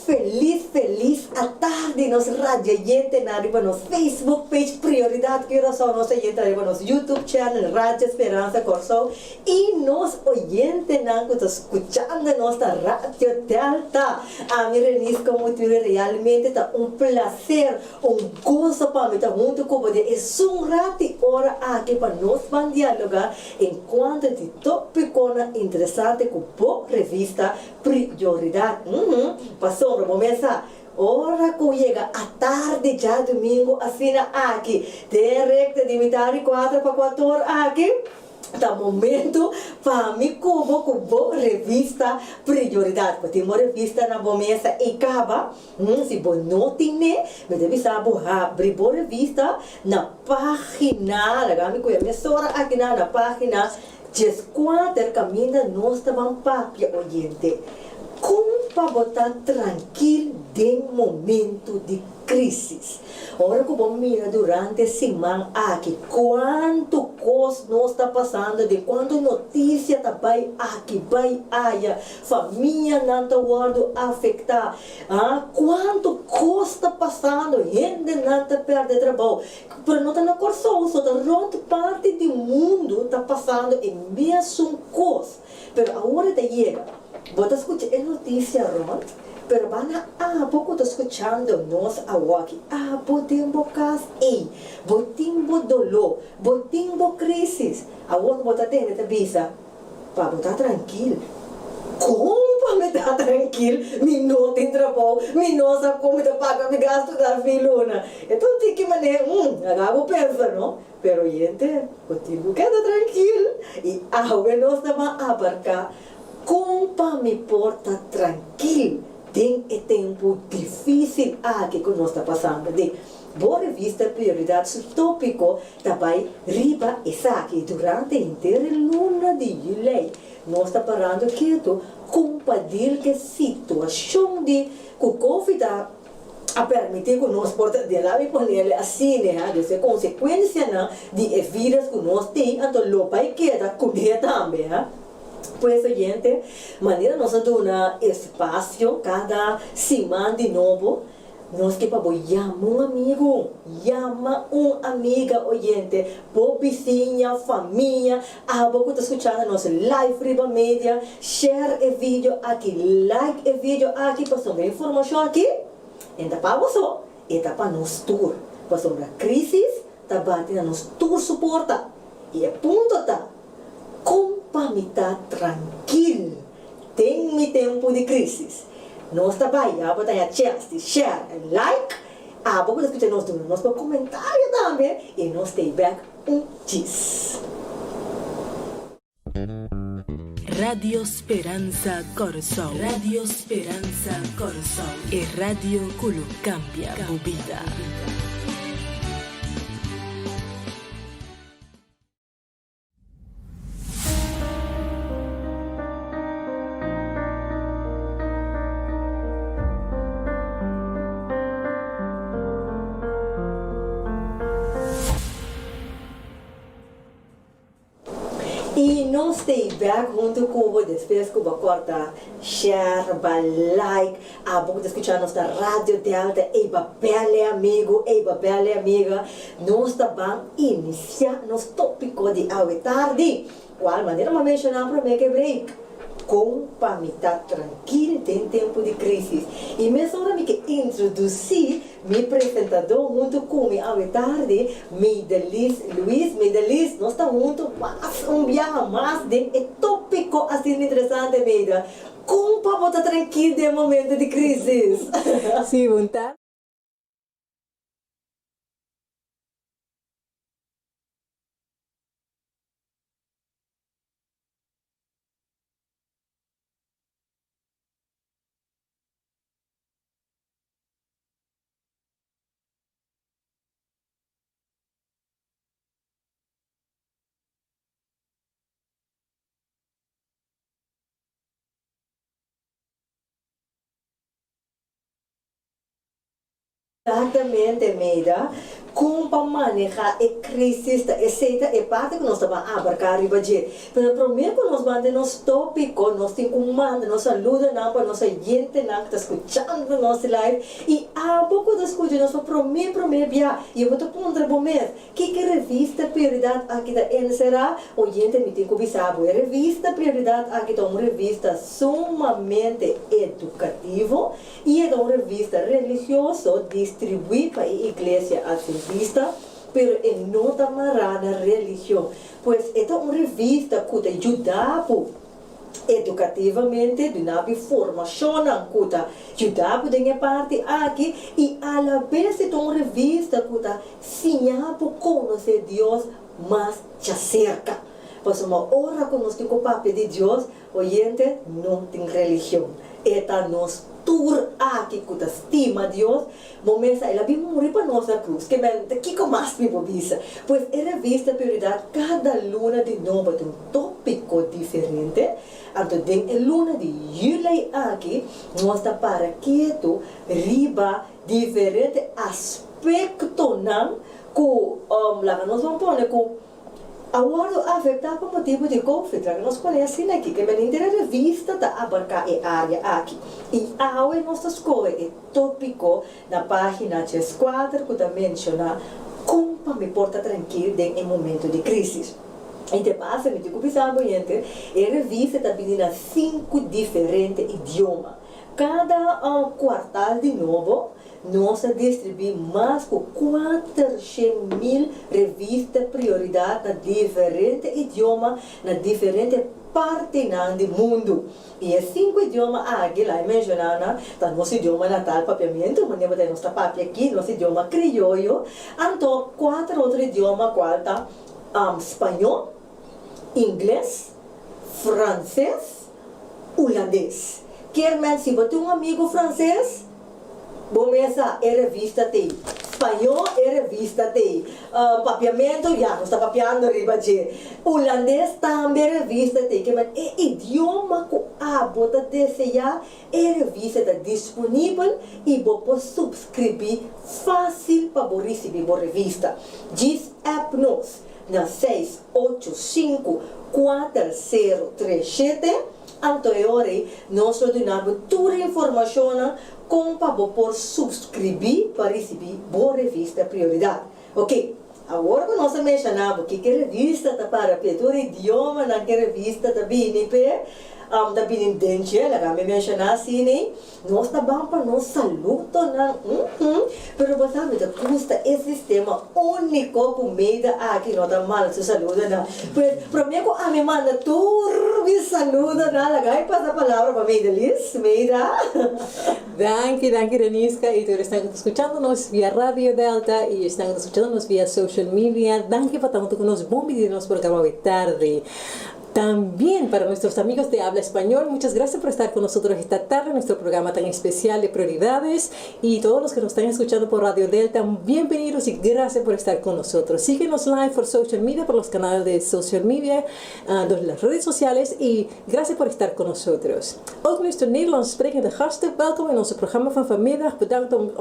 felis felis atardi nos radioyentenan riba nos Facebook page Prioridad Curaçao, nos oyentenan riba nos YouTube channel Radio Speransa Kòrsou i nos oyentenan ku ta skuchando nos na Radio Delta. Ami Renis Komuture realmente ta un plaser, un goso pa mi ta huntu ku bo den esun rat di ora aki pa nos ban dialoga enkuanto di topikonan interesante ku bo revista Prioridat, uhum, pasobra bo mes sa, ora ku yega atardi djadumingu asina aki, den rekta di mitar di kuater pa kuator aki, ta momentu pa mi ku bo ku bo revista Prioridat. Bo tin bo revista na bo mesa i kaba? Uhum, si bo no tin'e, mi ta bisa bo habri bo revista na página, laga mi ku e mesora aki na na página Djeskuater kaminda nos ta ban papia oyente, kon pa bo ta trankil den momentu di krísis? Ora ku bo mira durante siman aki kuantu kos nos ta pasando den, kuantu notisia ta bai aki bai aya, famianan ta wòrdu afektá, ah, kuantu kos ta pasando, hendenan ta pèrdè trabou, Pero no ta na Kòrsou so, ta rònt parti di mundu ta pasando e mesun kos. Pero awor e ta yega. Bo ta skucha e notisia rònt, pero ba na abo ku ta skuchando nos awoki. Abo den bo kas ei, bo tin bo doló, bo tin bo krísis. Awor bo ta tende ta bisa. Pa bo ta trankil. Kon pa mi ta trankil? Mi no tin trabou, mi no sa kon mi ta paga mi gastunan fin luna. E ta un tiki manera, hmm, laga bo pensa no. Pero yente, bo tin ku keda trankil. I awe nos ta ban abarká kon pa mi por ta trankil den e tempu difísil aki ku nos ta pasando den. Bo revista Prioridad su tópiko ta bai riba esaki. Durante henter e luna di yülei nos ta parando ketu kon pa dil ku e situashon di ku Covid a a permití ku nos por ta dela mi ponele asina ha dus e konsekuensianan di e virus ku nos tin anto lo bai keda kuné tambe ha. Pues oyente, manera nos a duna espasio kada siman di nobo. Nos ke pa bo yama un amigu, yama un amiga oyente, bo bisiña, famia, abo ku ta skuchando nos live riba media, share e video aki, like e video aki pasobra e informashon aki e ta pa bo so, e ta pa nos tur, pasobra krisis ta bati na nos tur su porta i e punto ta kon pa mi ta trankil. Den mi tempu di crisis. Nos ta bai ya bo ta haña chance di share en like. Abo ku ta skucha nos duna nos bo komentario tambe i nos stay back un djis. Radio Speransa Kòrsou Radio Speransa Kòrsou e radio ku lo kambia bo bida. I nos ta e bek huntu ku bo despues ku bo kòrta share, ba like, abo ku ta skucha nos na Radio Delta, ey ba bel e amigu, ey ba bel e amiga, nos ta ban inisiá nos tópiko di awe tardi, kual manera mi a menshoná promé ku e break, kon pa mi ta trankil den tempu di krísis. I mesora mi ke introdusí Mi presentadó huntu ku mi awe tardi, Meidelis Luis. Meidelis, nos ta huntu mas un biaha mas den e tópiko asina interesante, Meida. Kon pa bo ta trankil den momento di krísis? Sí, bon tardi. Exactamente, Meida. Kon pa manehá e krísis ta esei ta e parti ku nos ta ban abarká riba dje. Pero promé ku nos ban den nos tópiko, nos tin ku manda nos saludonan pa nos oyentenan ku ta skuchando nos live i abo ku ta skucha nos pa promé promé bia i bo ta puntra bo mes, Kiko e revista Prioridat aki ta enserá? Oyente, mi tin ku bisa bo, e revista Prioridat aki ta un revista sumamente edukativo. I e ta un revista religioso distribuí pa e Iglesia Adventista, pero e no ta mará na religion. Pues e ta un revista ku ta yuda bo edukativamente, duna bo formashonnan ku ta yuda bo den e parti aki, i alabes e ta un revista ku ta siña bo konosé Dios mas djaserka. Pasobra ora ku nos tin ku papia di Dios, Oyente no tin religion. E ta nos tur aki ku ta stima Dios. Bo mesa el a bin muri pa nos na krus. Ke men ta kiko mas mi por bisa? Pues e revista Prioridad kada luna di nobo tin un topiko diferente. Anto den e luna di juli aki nos ta para ketu riba diferente aspektonan ku laga nos ban pone ku a wòrdu afektá pa motibu di Covid. Laga nos pone asina aki, ke meninter e revista ta abarká e área aki. I awe nos ta skohe e tópiko na página 14 ku ta menshoná Kon pa mi por ta trankil den e momentu di krísis. I te pasa, mi tin ku bisa bo hende, e revista ta bini na sinku diferente idioma. Kada kuartal di nobo Nos a distribuí mas ku 400,000 revista Prioridat na diferente idioma na diferente partinan di mundu. I e sinku idioma aki, la e menshoná nan, ta nos idioma natal Papiamentu, manera bo ta nos ta papia aki, nos idioma krioyo, anto kuater otro idioma kual ta spañó, ingles, franses, hulandes. Kier men si bo tin un amigu franses, Bo mesa e revista t'ei. Spañó e revista t'ei. Papiamentu, ya, nos ta papiando riba dje. Hulandes tambe e revista t'ei. Ke men e idioma ku abo ta deseá, e revista ta disponibel i bo por supskribí fásil pa bo risibí bo revista. Djis app nos na 685 4037. Anto e ora ei nos lo duna bo tur e informashonnan kon pa bo por suskribí pa risibí bo revista Prioridat. Oke, awor ku nos a menshoná bo kiko e revista ta para p'e, tur idiomanan ku e revista ta bini p'e, ta bini den dje, laga mi menshoná asina ei, Nos ta ban pa nos saludonan, uhum, pero bo sa mi ta gusta e sistema unico cu Meida aki no ta manda su saludonan. Pues prome cu ami manda tur mi saludonan laga mi pasa palabra pa Meida Liz. Meida. Danki, danki Reniska y tur esnan cu ta scuchando nos via Radio Delta y esnan cu ta scuchando nos via social media. Danki pa ta hunto cu nos. Bon bini den nos programa awe tardi. También para nuestros amigos de habla español, muchas gracias por estar con nosotros esta tarde en nuestro programa tan especial de prioridades. Y todos los que nos están escuchando por Radio Delta, bienvenidos y gracias por estar con nosotros. Síguenos live por social media, por los canales de social media, de las redes sociales y gracias por estar con nosotros. Ook nuestro Nederlands sprekende gasten, welkom in onze programma van vanmiddag. Bedankt om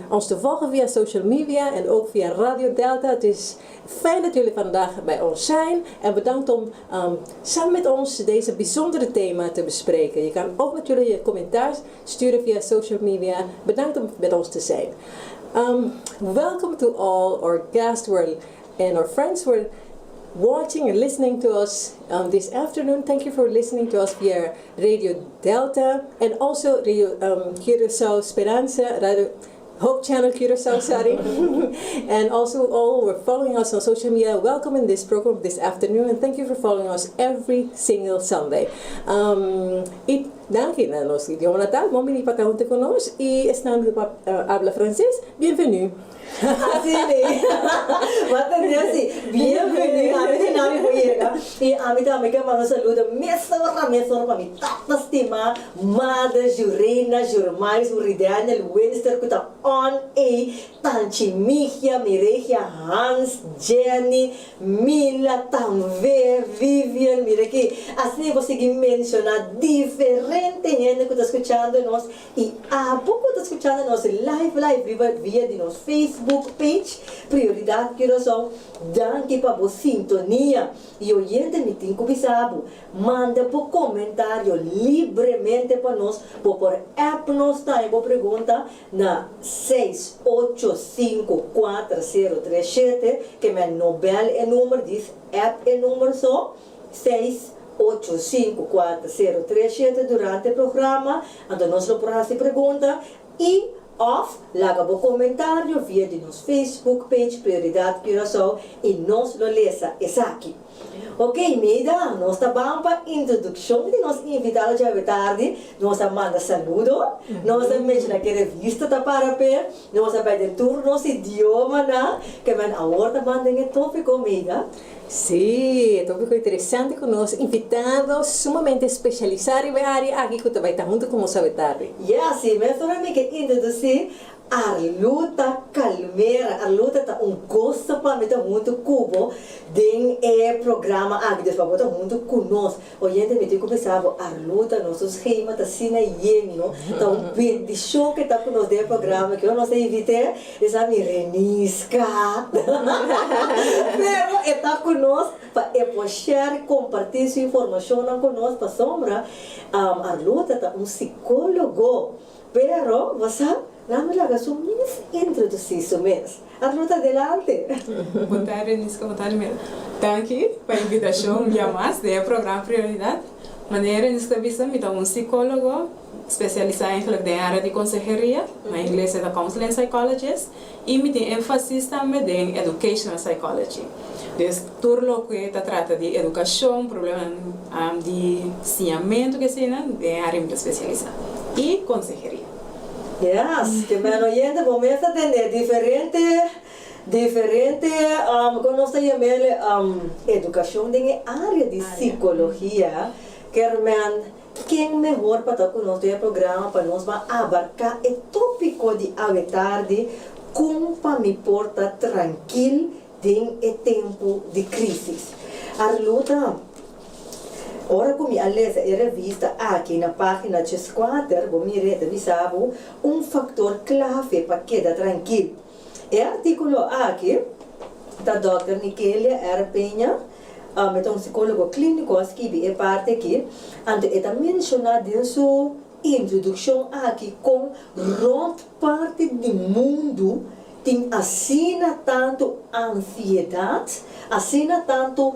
ons te volgen via social media en ook via Radio Delta. Het is fijn dat jullie vandaag bij ons zijn en bedankt om samen met ons deze bijzondere thema te bespreken. Je kan ook natuurlijk je commentaar sturen via social media. Bedankt om met ons te zijn. Welcome to all our guests who are, and our friends who are watching and listening to us this afternoon. Thank you for listening to us via Radio Delta and also Radio Curaçao Speransa, Radio Hope Channel Curaçao, sorry. And also all who are following us on social media, welcome in this program this afternoon and thank you for following us every single Sunday. I danki na nos idioma natal, bon bini pa ta hunto ku nos i esnan ku habla franses, bienvenue. Asina e. Bo a tende asi. Bienveni. Ami di nami por yega. I ami tambe ke manda un saludo mesora mesora pa mi tata stima, Mother Jurena Jurmais Uridianel Winster ku ta on ei, Tanchi Migia, Miregia, Hans, Jenny, Mila, Tamve, Vivian, mira aki. Asina bo sigui menshoná diferente. Diferente hende ku ta skuchando nos i abo ku ta skuchando nos live live riba via di nos Facebook page Prioridat Curaçao, danki pa bo sintonia. I oyente mi tin ku bisa bo, manda bo komentario libremente pa nos, bo por app nos tambe bo pregunta na 6854037, ke men no bel e number, djis app e number so. 6854037 durante e programa, anto nos lo por hasi pregunta i òf laga bo komentario via di nos Facebook page Prioridad Curaçao i nos lo lesa esaki. Ok Meida, nos ta ban pa introdukshon di nos invitado djawe tardi, nos a manda saludo, nos a menshona ke revista ta para p'e, nos a bai den tur nos idiomanan, ke men awor ta ban den e topiko Meida. Sí, e tópiko interesante ku nos invitado sumamente spesialisá riba e área aki ku ta bai ta huntu ku nos awe tardi. Ya, sí, mesora mi ke introdusí Arluta Calmera. Arluta, ta un gosto pa mi ta huntu ku bo den e programa aki, dus pa bo ta huntu ku nos. Oyente, mi tin ku bisa bo, Arluta, nos su schema ta asina yen, no? Ta un bendishon ke ta ku nos den e programa aki. Ora nos a invit'é, e sa mi Renisca. Pero e ta ku nos pa e por share, kompartí su informashonnan ku nos, pasobra Arluta ta un sikólogo. Pero, bo sa, nan mi laga su mes introdusí su mes. Arluta, adelante! Bon tardi, Niska. Bon tardi, Mel. Danki pa e invitashon un bia mas den e programa Prioridat. Manera Reniska a bisa, mi ta un sikólogo spesialisá eigenlijk den e área di konseheria, na ingles e ta counseling psychologist, i mi tin énfasis tambe den educational psychology. Dus tur loke ta trata di edukashon, problemanan di siñamentu ke asina, den e área mi ta spesialisá. I konseheria. Yes, ke men oyente bo mes ta tende diferente diferente kon nos ta yam'el edukashon den e área di sikologia. Kermen, ken mehor pa ta ku nos den e programa pa nos ban abarká e tópiko di awe tardi, Kon pa mi por ta trankil den e tempu di krísis? Arluta, Ora ku mi a lesa e revista aki na página 14, bo mira e ta bisa bo un faktor klave pa keda trankil. E artíkulo aki ta Dòkter Nikelia R. Peña, e ta un sikólogo klíniko, a skibi e parti aki. Anto e ta menshoná den su introdukshon aki kon rònt parti di mundu tin asina tantu ansiedat, asina tantu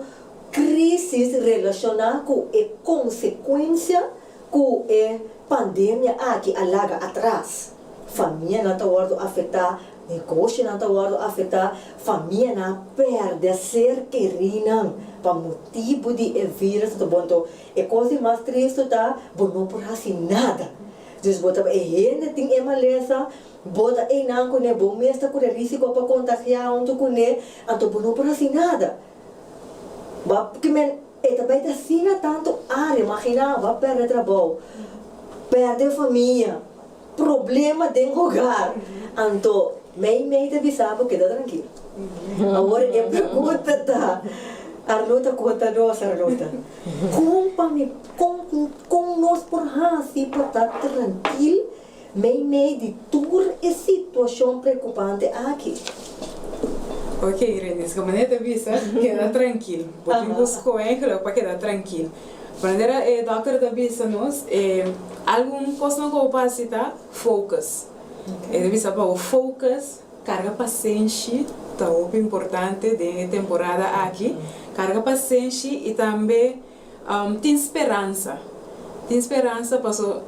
krísis relashoná ku e konsekuensia ku e pandemia aki a laga atras. Famianan ta wòrdu afektá, negoshonan ta wòrdu afektá, famianan a pèrdè ser kerínan pa motibu di e vírus. Anto bon, anto e kos di mas tristu ta bo no por hasi nada. Dus bo ta e hende tin e malesa, bo ta einan kuné, bo mes ta kore rísiko pa kontagiá huntu kuné, anto bo no por hasi nada. Bo a kimen e ta bai ta asina tantu área, imaginá bo a pèrdè trabou, pèrdè famia, problema den hogar, anto mei mei ta bisa bo keda trankil. Awor e pregunta ta, Arlota konta nos Arlota, kon pa mi kon kon nos por hasi pa ta trankil Meimei di tur e situashon preokupante aki. Ok, Renis, como manera ta bisa, keda trankil. Bo tin ku skohe eigenlijk pa keda trankil. Manera e dokter ta bisa nos, e algun kosnan ku bo por hasi ta focus. E ta bisa pa bo focus, karga pasenshi ta hopi importante den e temporada aki. Karga pasenshi i tambe Tin speransa. Tin speransa paso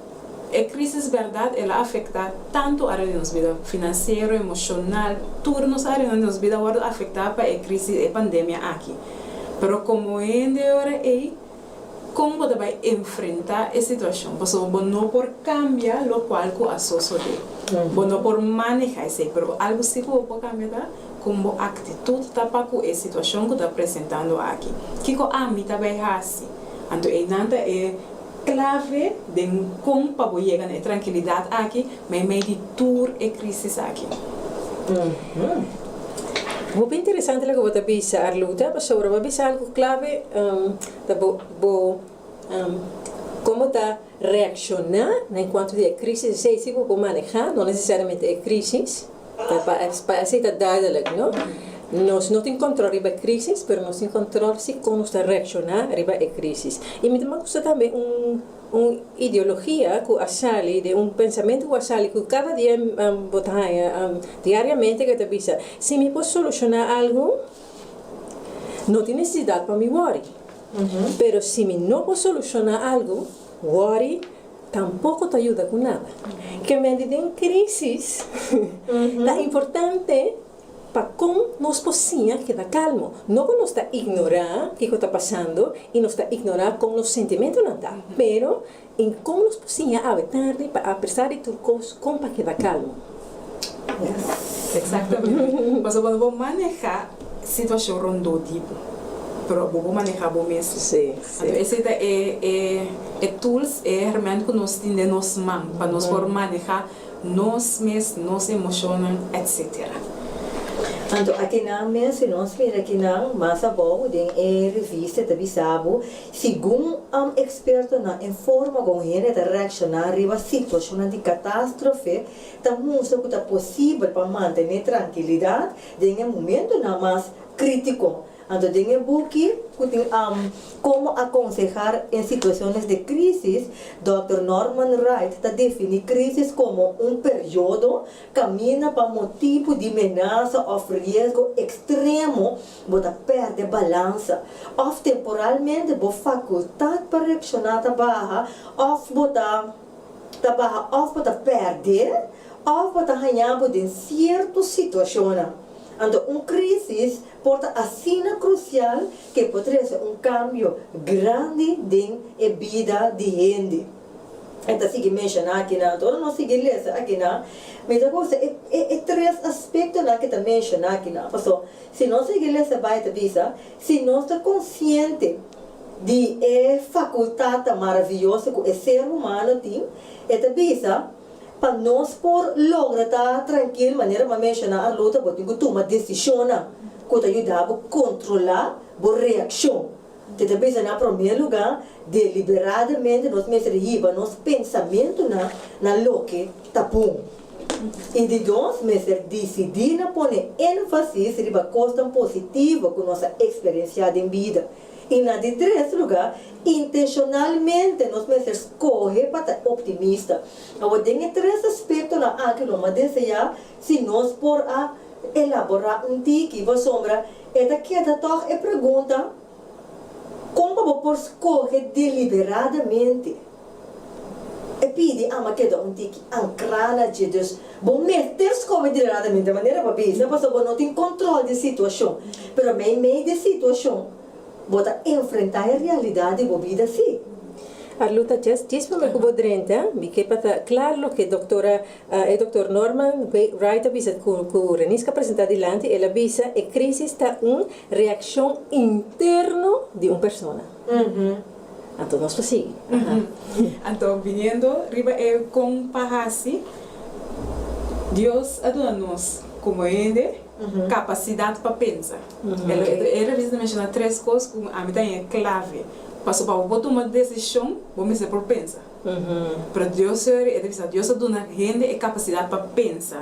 e crisis berdad el a afecta tanto area di nos bida, financiero, emocional, tur nos areanan di nos bida a wordo afecta pa e crisis, e pandemia aki. Pero como hende ora ey, con bo ta bay enfrenta e situacion? Pasobra bo no por cambia locual cu a sosode. Bo no por maneha esey, pero algo si cu bo por cambia ta Kon bo aktitut ta pa ku e situashon ku ta presentando aki? Kiko ami ta bai hasi? Anto einan ta e klave den kon pa bo yega na e trankilidat aki meimei di tur e krisis aki. Hopi interesante loke bo ta bisa, Arluta, pasobra bo a bisa algu klave, ta bo bo. Kon bo ta reakshoná na enkuanto di e krísis? Esei si bo por manehá, no nesesariamente e krísis. Pa esei ta duidelijk, no? Nos no tin kòntròl riba e krísis, pero nos tin kòntròl si kon nos ta reakshoná riba e krísis. I mi ta gusta tambe un un ideologia ku a sali den un pensamentu ku a sali ku kada dia bo ta haña diariamente ku e ta bisa, Si mi por solushoná algu, no tin nesesidat pa mi wòri. Pero si mi no por solushoná algu, wòri tampoko ta yuda ku nada. Ke mende den krísis ta importante pa kon nos por siña keda kalmo. No ku nos ta ignorá kiko ta pasando i nos ta ignorá kon nos sentimentunan ta, pero en kon nos por siña awe tardi pa apresá di tur kos kon pa keda kalmo. Exactamente. Pasobra bo no por maneha situacion rondó di bo, pero bo por maneha bo mes. Sí, sí. Anto esei ta e e e tools, e herment ku nos tin den nos man pa nos por maneha nos mes, nos emocionnan, etc. Anto akinan mes, si nos mira akinan mas abou den e revista e ta bisa bo, Segun ekspertonan, e forma kon hende ta reakshoná riba situashonnan di katástrofe ta mustra ku ta posibel pa mantené trankilidat den e momentunan mas krítiko. Anto den e buki ku tin Cómo aconsejar en situaciones de crisis, Dòkter Norman Wright ta definí krísis komo un periodo kaminda pa motibu di menasa òf riesgo ekstremo Bo ta pèrdè balansa, òf temporalmente bo fakultat pa reakshoná ta baha, òf bo ta ta baha òf bo ta pèrdè, òf bo ta haña bo den sierto situashonnan. Anto un krísis por ta asina krusial ku e por trese un kambio grandi den e bida di hende. E ta sigui menshoná akinan. Anto ora nos sigui lesa akinan, mi ta gusta e e tres aspektonan ku e ta menshoná akinan. Pasobra Si nos sigui lesa bai ta bisa, si nos ta konsiente di e fakultat tan maravioso ku e ser humano tin, e ta bisa, pa nos por logra ta trankil, manera bo a menshoná Arluta, bo tin ku tuma desishonnan ku ta yuda bo kontrolá bo reakshon. Te ta bisa na promé lugá, deliberadamente nos mester hiba nos pensamentunan na loke ta bon. I di dos, mester disidí na pone énfasis riba kosnan positivo ku nos a eksperensiá den bida. I na di tres lugá, intenshonalmente nos mester skohe pa ta optimista. Awor, den e tres aspektonan aki lo mi a deseá si nos por a elaborá un tiki, pasobra e ta keda tòg e pregunta, Kon pa bo por skohe deliberadamente? E pidi ama keda un tiki ankrá na dje. Dus, bo mester skohe deliberadamente, manera bo a bisa, pasobra bo no tin kontrol di situashon. Pero meimei di situashon, bo ta enfrentá e realidat di bo bida sí. Arluta, djes promé ku bo drenta, mi ke pa ta kla loke doktora, e doktor Norman Wright a bisa ku ku Reniska a presentá dilanti, el a bisa e krísis ta un reakshon interno di un persona. Anto nos por sigui. Aha. Anto biniendo riba e kon pa hasi, Dios a duna nos komo hende kapasidat pa pensa. E revista ta menshoná tres kos ku ami ta haña klave. Pasobra pa bo por tuma desishon, bo mester por pensa. Pero Dios e ta bisa, Dios a duna hende e kapasidat pa pensa.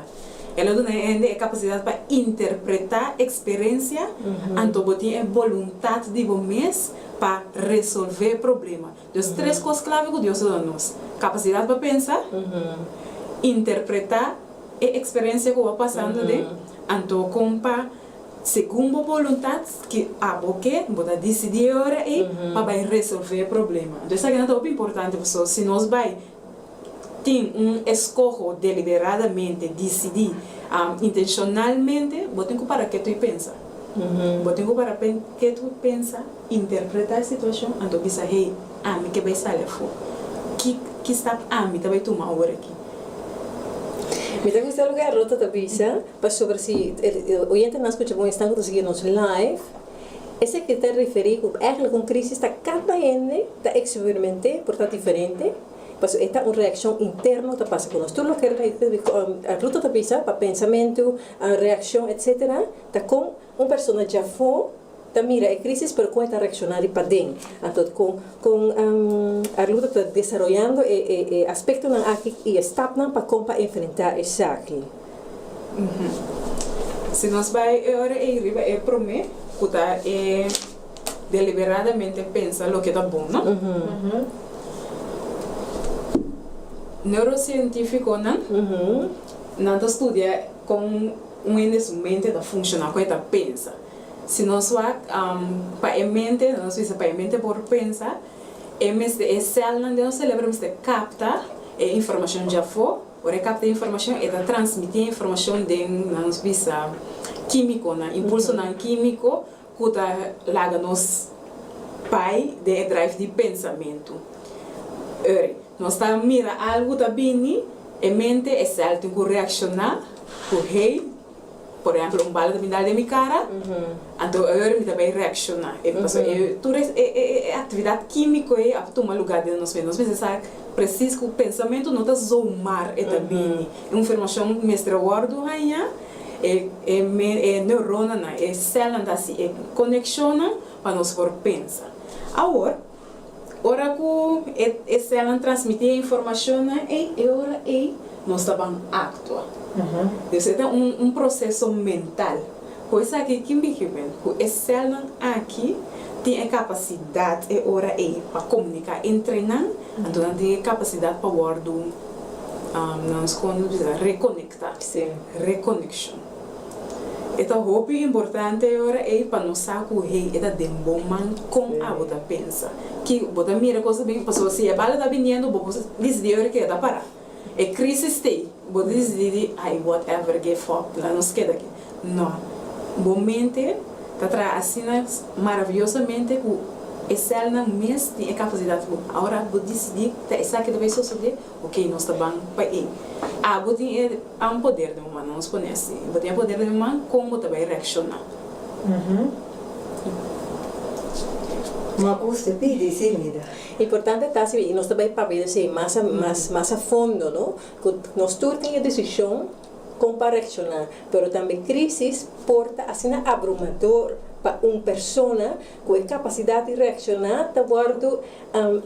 El a duna hende e kapasidat pa interpretá eksperensia, anto bo tin e boluntat di bo mes pa resolvé problema. Dus tres kos klave ku Dios a duna nos, kapasidat pa pensa, interpretá e eksperensia ku bo a pasando den, anto kon pa segun bo boluntat ki abo ke, bo ta disidí e ora ei pa bai resolvé e problema. Anto esaki nan ta hopi importante pasobra si nos bai tin un eskoho deliberadamente, disidí intenshonalmente, bo tin ku para ketu i pensa. Bo tin ku para ketu, pensa, interpretá e situashon, anto bisa, hey, ami ke bai sali afó. Ki ki stap ami ta bai tuma awor aki? Mi ta gusta loke Arlota ta bisa, pasobra si e oyentenan skucha bon esnan ku ta sigui nos live, esaki ta referí ku eigenlijk un krisis ta kada hende ta eksperiment'é por ta diferente. Pasobra e ta un reakshon interno ta pasa ku nos. Tur loke Ruta ta bisa pa pensamentu, reakshon etsetera ta kon un persona djafó ta mira e crisis pero con e ta reacciona di paden. Anto con con Arluta ta desaroyando e e e aspectonan aki y e stapnan pa con pa enfrenta esaki. Si nos bai e ora ei riba e prome cu ta e deliberadamente pensa loke ta bon, no? Neurocientificonan nan ta studia con un hende su mente ta funciona, con e ta pensa. Si nos wak pa e mente, nos bisa pa e mente por pensa, e mester e celnan den nos celebro mester capta e informacion djafó. Ora e capta e informacion, e ta transmiti e informacion den, nos bisa, quimiconan, impulsonan quimico ku ta laga nos bai den e drive di pensamentu. Eri, nos ta mira algu ta bini, e mente, e sèl tin ku reakshoná ku hey, por ehèmpel un bala ta bini dal den mi kara, anto eri mi ta bai reakshoná. E pasobra e tur e e aktividat kímiko ei a tuma lugá den nos mente. Nos mester sa presis ku pensamentu no ta zomaar e ta bini. E informashon mester wòrdu hañá. E e neuronanan, e sèlnan ta hasi e konekshonnan pa nos por pensa. Awor, ora ku e e sèlnan transmití e informashonnan ei, e ora ei nos ta ban aktua. Dus e ta un un proseso mental. Ku esaki kin bigi ben? Ku e sèlnan aki tin e kapasidat e ora ei pa komuniká entre nan, anto nan tin e kapasidat pa wòrdu, nos kon bisa, rekonektá. Ta rekonekshon. E ta hopi importante e ora ei pa nos sa ku hey e ta den bo man kon abo ta pensa. Ki bo ta mira kos ta bin pasobra si e bala ta biniendo bo por disidí e ora keda ta para. E krisis t'ei bo ta disidí di ay whatever give up la nos keda aki. No. Bo mente ta traha asina maraviyosamente ku e sèlnan mes tin e kapasidat ku ora bo disidí ta esaki ta bai sosodé. Ok, nos ta ban pa e. Abo tin e an poder den bo man, nos pone asi. Bo tin e poder den bo man, kon bo ta bai reakshoná? Ma usted pidi si mida. Importante ta si i nos ta bai papia di esei mas a mas mas a fondo no, ku nos tur tin e desishon kon pa reakshoná, pero tambe krisis por ta asina abrumador pa un persona ku e kapasidat di reakshoná ta wòrdu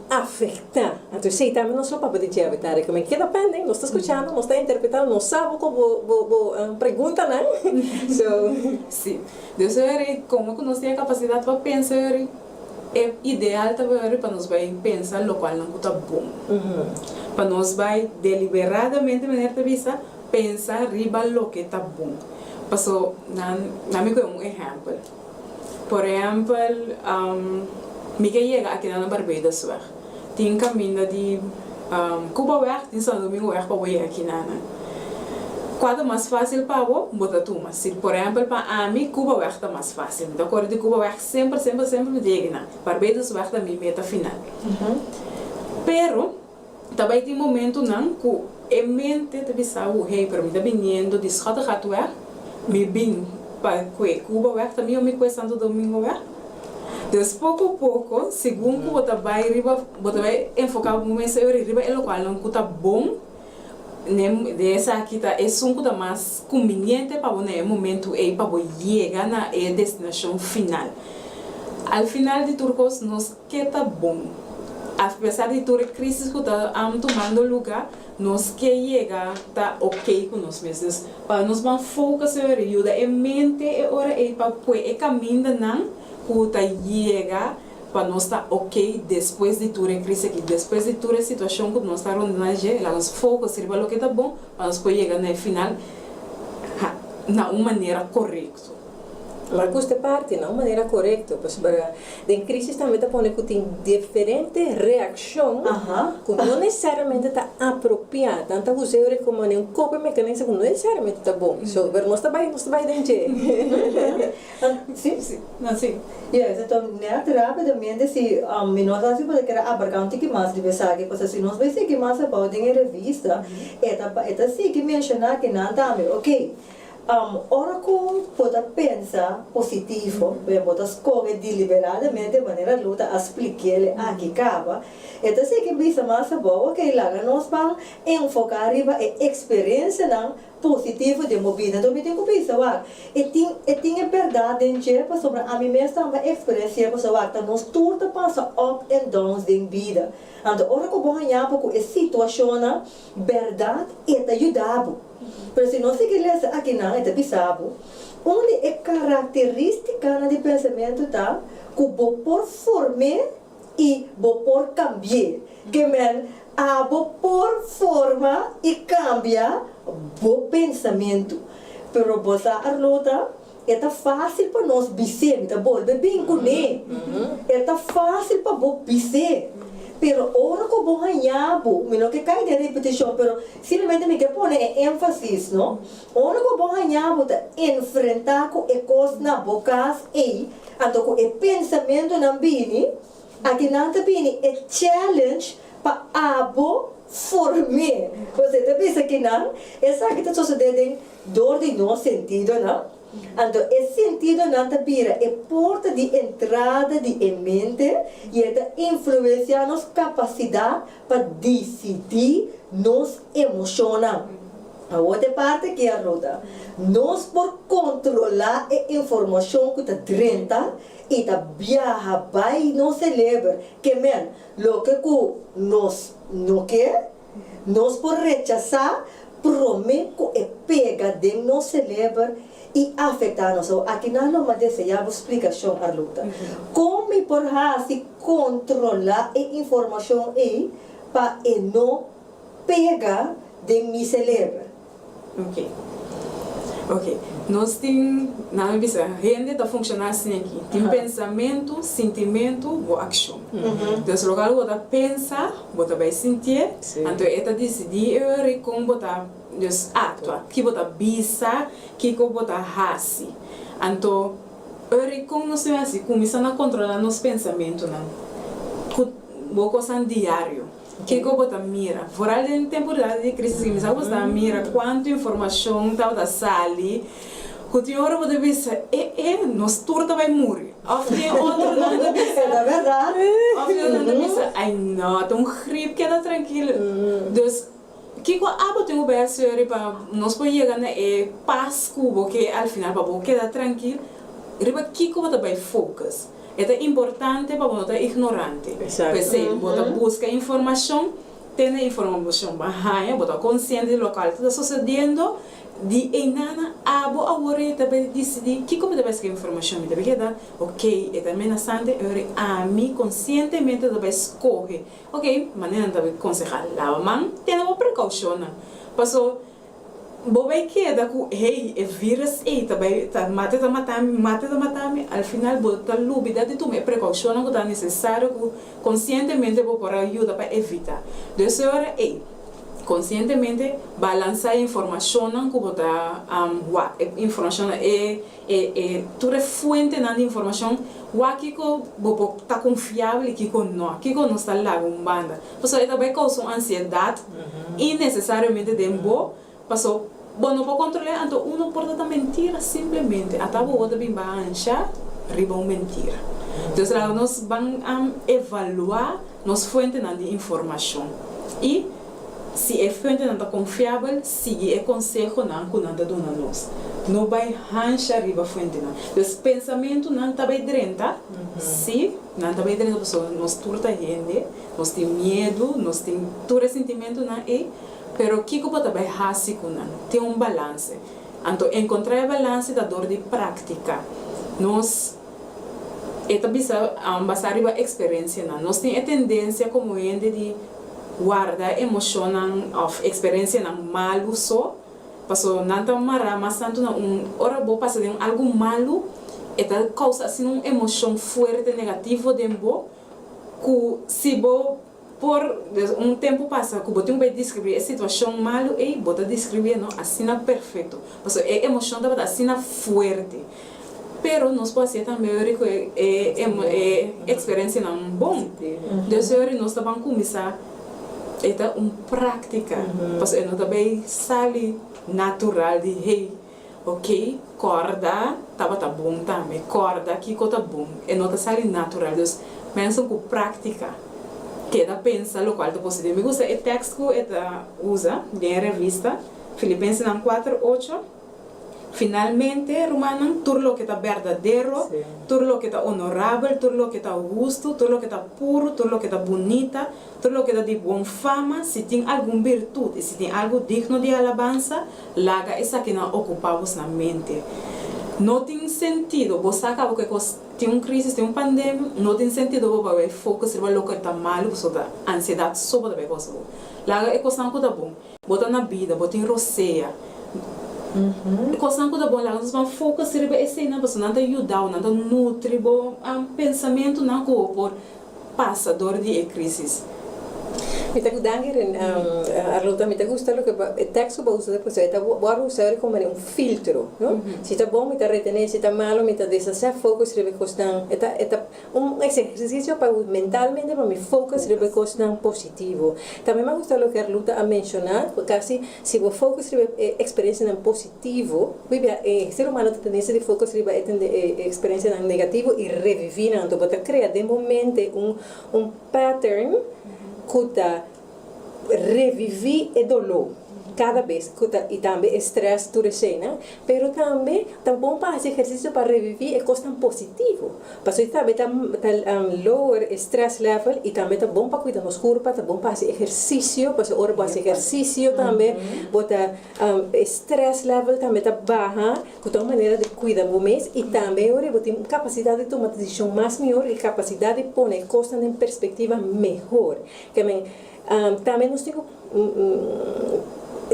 afektá. Anto esei tambe nos lo papia di dje awe tarde. Kimen keda pending, nos ta skuchando, nos ta interpretando, nos sa bo bo bo bo preguntanan. So. Sí. Dus eri, komo ku nos tin e kapasidat pa pensa eri, e ideal ta bai eri pa nos bai pensa lokualnan ku ta bon. Pa nos bai deliberadamente, meneer ta bisa, pensa riba loke ta bon. Paso, nan, nan mi kohe un ehèmpel. Por ehèmpel, mi ke yega akinan na Barbadosweg. Tin kaminda di Cubaweg, tin Santo Domingoweg pa bo yega akinanan. Kua ta mas fásil pa bo, bo ta tuma. Si por ehèmpel pa ami, Cubaweg ta mas fásil. Mi ta kore di Cubaweg semper, semper, semper mi ta yega akinan. Barbadosweg ta mi meta final. Pero. Ta bai tin momentunan ku e mente ta bisa bo, hey, pero mi ta biniendo di Schottegatweg, mi bin pa kue Cubaweg, ta mihó mi kue Santo Domingoweg. Dus poko poko, segun ku bo ta bai riba, bo ta bai enfoká bo mes eur riba e lokualnan ku ta bon, den esaki ta esun ku ta mas kumbiniente pa bo na e momentu ei pa bo yega na e destinashon final. Al final di tur kos nos Ke ta bon. Apesar di tur e crisis cu ta tumando luga, nos ke yega ta ok cu nos mes. Dus pa nos ban focus e ora, yuda e mente e ora ey pa pue e camindanan cu ta yega pa nos ta ok despues di tur e crisis aki, despues di tur e situacion cu nos ta rondona dje, laga nos focus riba loke ta bon pa nos por yega na e final na un manera corecto. Mar gusta e parti na un manera korekto, pasobra den krisis tambe ta pone ku tin diferente reakshon ku no nesesariamente ta apropiá. Nan ta usa e komo un coping mechanism ku no nesesariamente ta bon. So, pero nos ta bai, nos ta bai den dje. Sí, sí. No, sí. Yes, enton nèt rápidamente si mi no sa si bo ta kere abarká un tiki mas riba esaki, pasobra si nos bai sigui mas abou den e revista, e ta e ta sigui menshoná kinan tambe, okey. Ora ku bo ta pensa positivo, ben bo ta skohe deliberadamente manera Luta a splik'el aki kaba, e ta sigui bisa mas abou, ok, laga nos ban enfoká riba e eksperensianan positivo den bo bida. Anto mi tin ku bisa wak, e tin e tin e bèrdat den dje pasobra ami mes tambe a eksperensi'é pasobra wak ta nos tur ta pasa up and downs den bida. Anto ora ku bo haña bo ku e situashonnan, bèrdat e ta yuda bo. Pero si nos sigui lesa akinan e ta bisa bo, un di e karakterístikanan di pensamentu ta ku bo por form'é i bo por kambi'é. Ke men, abo por forma i kambia bo pensamentu. Pero bo sa, Arlota, e ta fásil pa nos bis'é, mi ta bolbe bin kuné, e ta fásil pa bo bis'é, pero ora ku bo haña bo, mi no ke kai den ripetishon, pero simplemente mi ke pone e énfasis, no? Ora ku bo haña bo ta enfrentá ku e kos na bo kas ei, anto ku e pensamentunan bini, Akinan ta bini e challenge pa abo form'é. José ta bisa kinan, esaki ta sosodé den dor di nos sentidonan. Anto e sentidonan ta bira e porta di entrada di e mente i e ta influensiá nos kapasidat pa disidí nos emoshonnan. Awor ta e parti aki, Arlota. Nos por kontrolá e informashon ku ta drenta i ta biaha bai nos seleber ke men loke ku nos no ke, nos por rechasá promé ku e pega den nos seleber i afektá nos. Awor aki nan lo m'a deseá bo splikashon, Arluta. Kon mi por hasi kontrolá e informashon ei pa e no pega den mi seleber? Ok. Ok. Nos tin, nan a bisa, hende ta funciona asina aki. Tin pensamentu, sintimentu, bo accion. Entonces locual bo ta pensa, bo ta bay sintié, anto e ta dicidi e ora y con bo ta dus actua, ki bo ta bisa, kico bo ta haci. Anto ora y con nos tin haci, cuminsa na controla nos pensamentunan cu bo cosnan diario. Kiko bo ta mira? Foral den temporada di crisis aki mi sa ku bo sta mira kuantu informashon tabata sali ku tin ora bo ta bisa e e nos tur ta bai muri òf tin otronan ta bisa E ta bèrdat. Òf tin otronan ta bisa ai no ta un grip keda trankil. Dus kiko abo tin ku bai hasi ori pa nos por yega na e pas ku bo ke al final pa bo keda trankil riba kiko bo ta bai focus? E ta importante pa bo no ta ignorante. P'esei, bo ta buska informashon, tene informashon bo a haña, bo ta konsiente di lokual ta sosediendo, di einana abo awor e ta bai disidí kiko mi ta bai hasi ku e informashon. Mi ta bai keda, ok, e ta menasante, e ora ami konsientemente ta bai skohe, ok, manera nan ta bai konsehá, laba man, tene bo prekoushonnan. Paso. Bo bai keda ku hey e virus ei ta bai ta mata ta mata mi mata ta mata mi al final bo ta lubida di tuma e prekoushonnan ku ta nesesario ku konsientemente bo por a yuda pa evita. Dus e ora ei konsientemente balansa e informashonnan ku bo ta wak e informashonnan e e e tur e fuentenan di informashon wak kiko bo por ta konfiabel i kiko no kiko nos ta laga un banda. Pasobra e ta bai kousa un ansiedat innesesariamente den bo, paso bo no por kontrol'é, anto uno por ta ta mentira simplemente. Ata bo wou ta bin bansha riba un mentira. Entonces laga nos ban evaluá nos fuentenan di informashon i si e fuentenan ta konfiabel, sigui e konsehonan ku nan ta duna nos. No bai hansha riba fuentenan. Entonces pensamentunan ta bai drenta, sí, nan ta bai drenta pasobra nos tur ta hende. Nos tin miedu, nos tin tur e sintimentunan ei, pero kiko bo ta bai hasi ku nan? Tin un balanse. Anto enkontrá e balanse ta dor di praktiká. Nos, e ta bisa basá riba eksperensianan. Nos tin e tendensia komo hende di warda emoshonnan òf eksperensianan malu so, paso nan ta mará mas tantu na un, ora bo pasa den algu malu, e ta kousa asina un emoshon fuerte negativo den bo, ku si bo por un tempu pasa ku bo tin ku bai deskribí e situashon malu ei, bo ta deskribí no asina perfekto, pasobra e emoshon tabata asina fuerte. Pero nos por hasié tambe ora ku e e eksperensianan bon. Dus ora nos ta ban kuminsá e ta un práktika, pasobra e no ta bai sali natural di hey. Ok, kòrda tabata bon tambe. Kòrda kiko ta bon. E no ta sali natural. Dus mensen ku práktika keda pensa lokual ta positivo. Mi gusta e tèkst ku e ta usa den e revista. Filipensenan 4, 8. Finalmente, rumannan, tur loke ta berdadero, tur loke ta honorabel, tur loke ta hustu, tur loke ta puru, tur loke ta bunita, tur loke ta di bon fama, si tin algun birtut i si tin algu digno di alabansa, laga esakinan okupá bosnan mente. No tin sentido, bo sa kaba ku e kos tin un krisis, tin un pandemia, no tin sentido bo bai focus riba loke ta malu pasobra ta ansiedat so bo ta bai kosa bo. Laga e kosnan ku ta bon. Bo ta na bida, bo tin rosea. E kosnan ku ta bon laga nos ban focus riba eseinan pasobra nan ta yuda bo, nan ta nutri bo pensamentunan ku bo por pasa dor di e krisis. Mi ta danki Arlota, mi ta gusta loke e tekst ku bo a usa pasobra e ta bo a usa komo un filtro, no? Si ta bon mi ta retene, si ta malo mi ta deshasé focus riba e kosnan. E ta e ta Un ehersisio pa mentalmente pa mi focus riba e cosnan positivo. Tambe mi a gusta loke Arluta a menciona, cu casi si bo focus riba e experiencianan positivo, hopi bia e ser humano ta tendencia di focus riba e experiencianan negativo y revivi nan. Anto bo ta crea den bo mente un un pattern cu ta reviví e doló kada bes ku ta i tambe e strès tur eseinan, pero tambe ta bon pa hasi ehersisio pa reviví e kosnan positivo, pasobra e tambe ta ta lower e strès level i tambe ta bon pa kuida nos kurpa, ta bon pa hasi ehersisio, pasobra ora bo hasi ehersisio tambe bo ta e strès level tambe ta baha, ku ta un manera di kuida bo mes i tambe ora bo tin kapasidat di tuma desishon mas mihor i kapasidat di pone e kosnan den perspektiva mehor. Ke men, tambe nos tin ku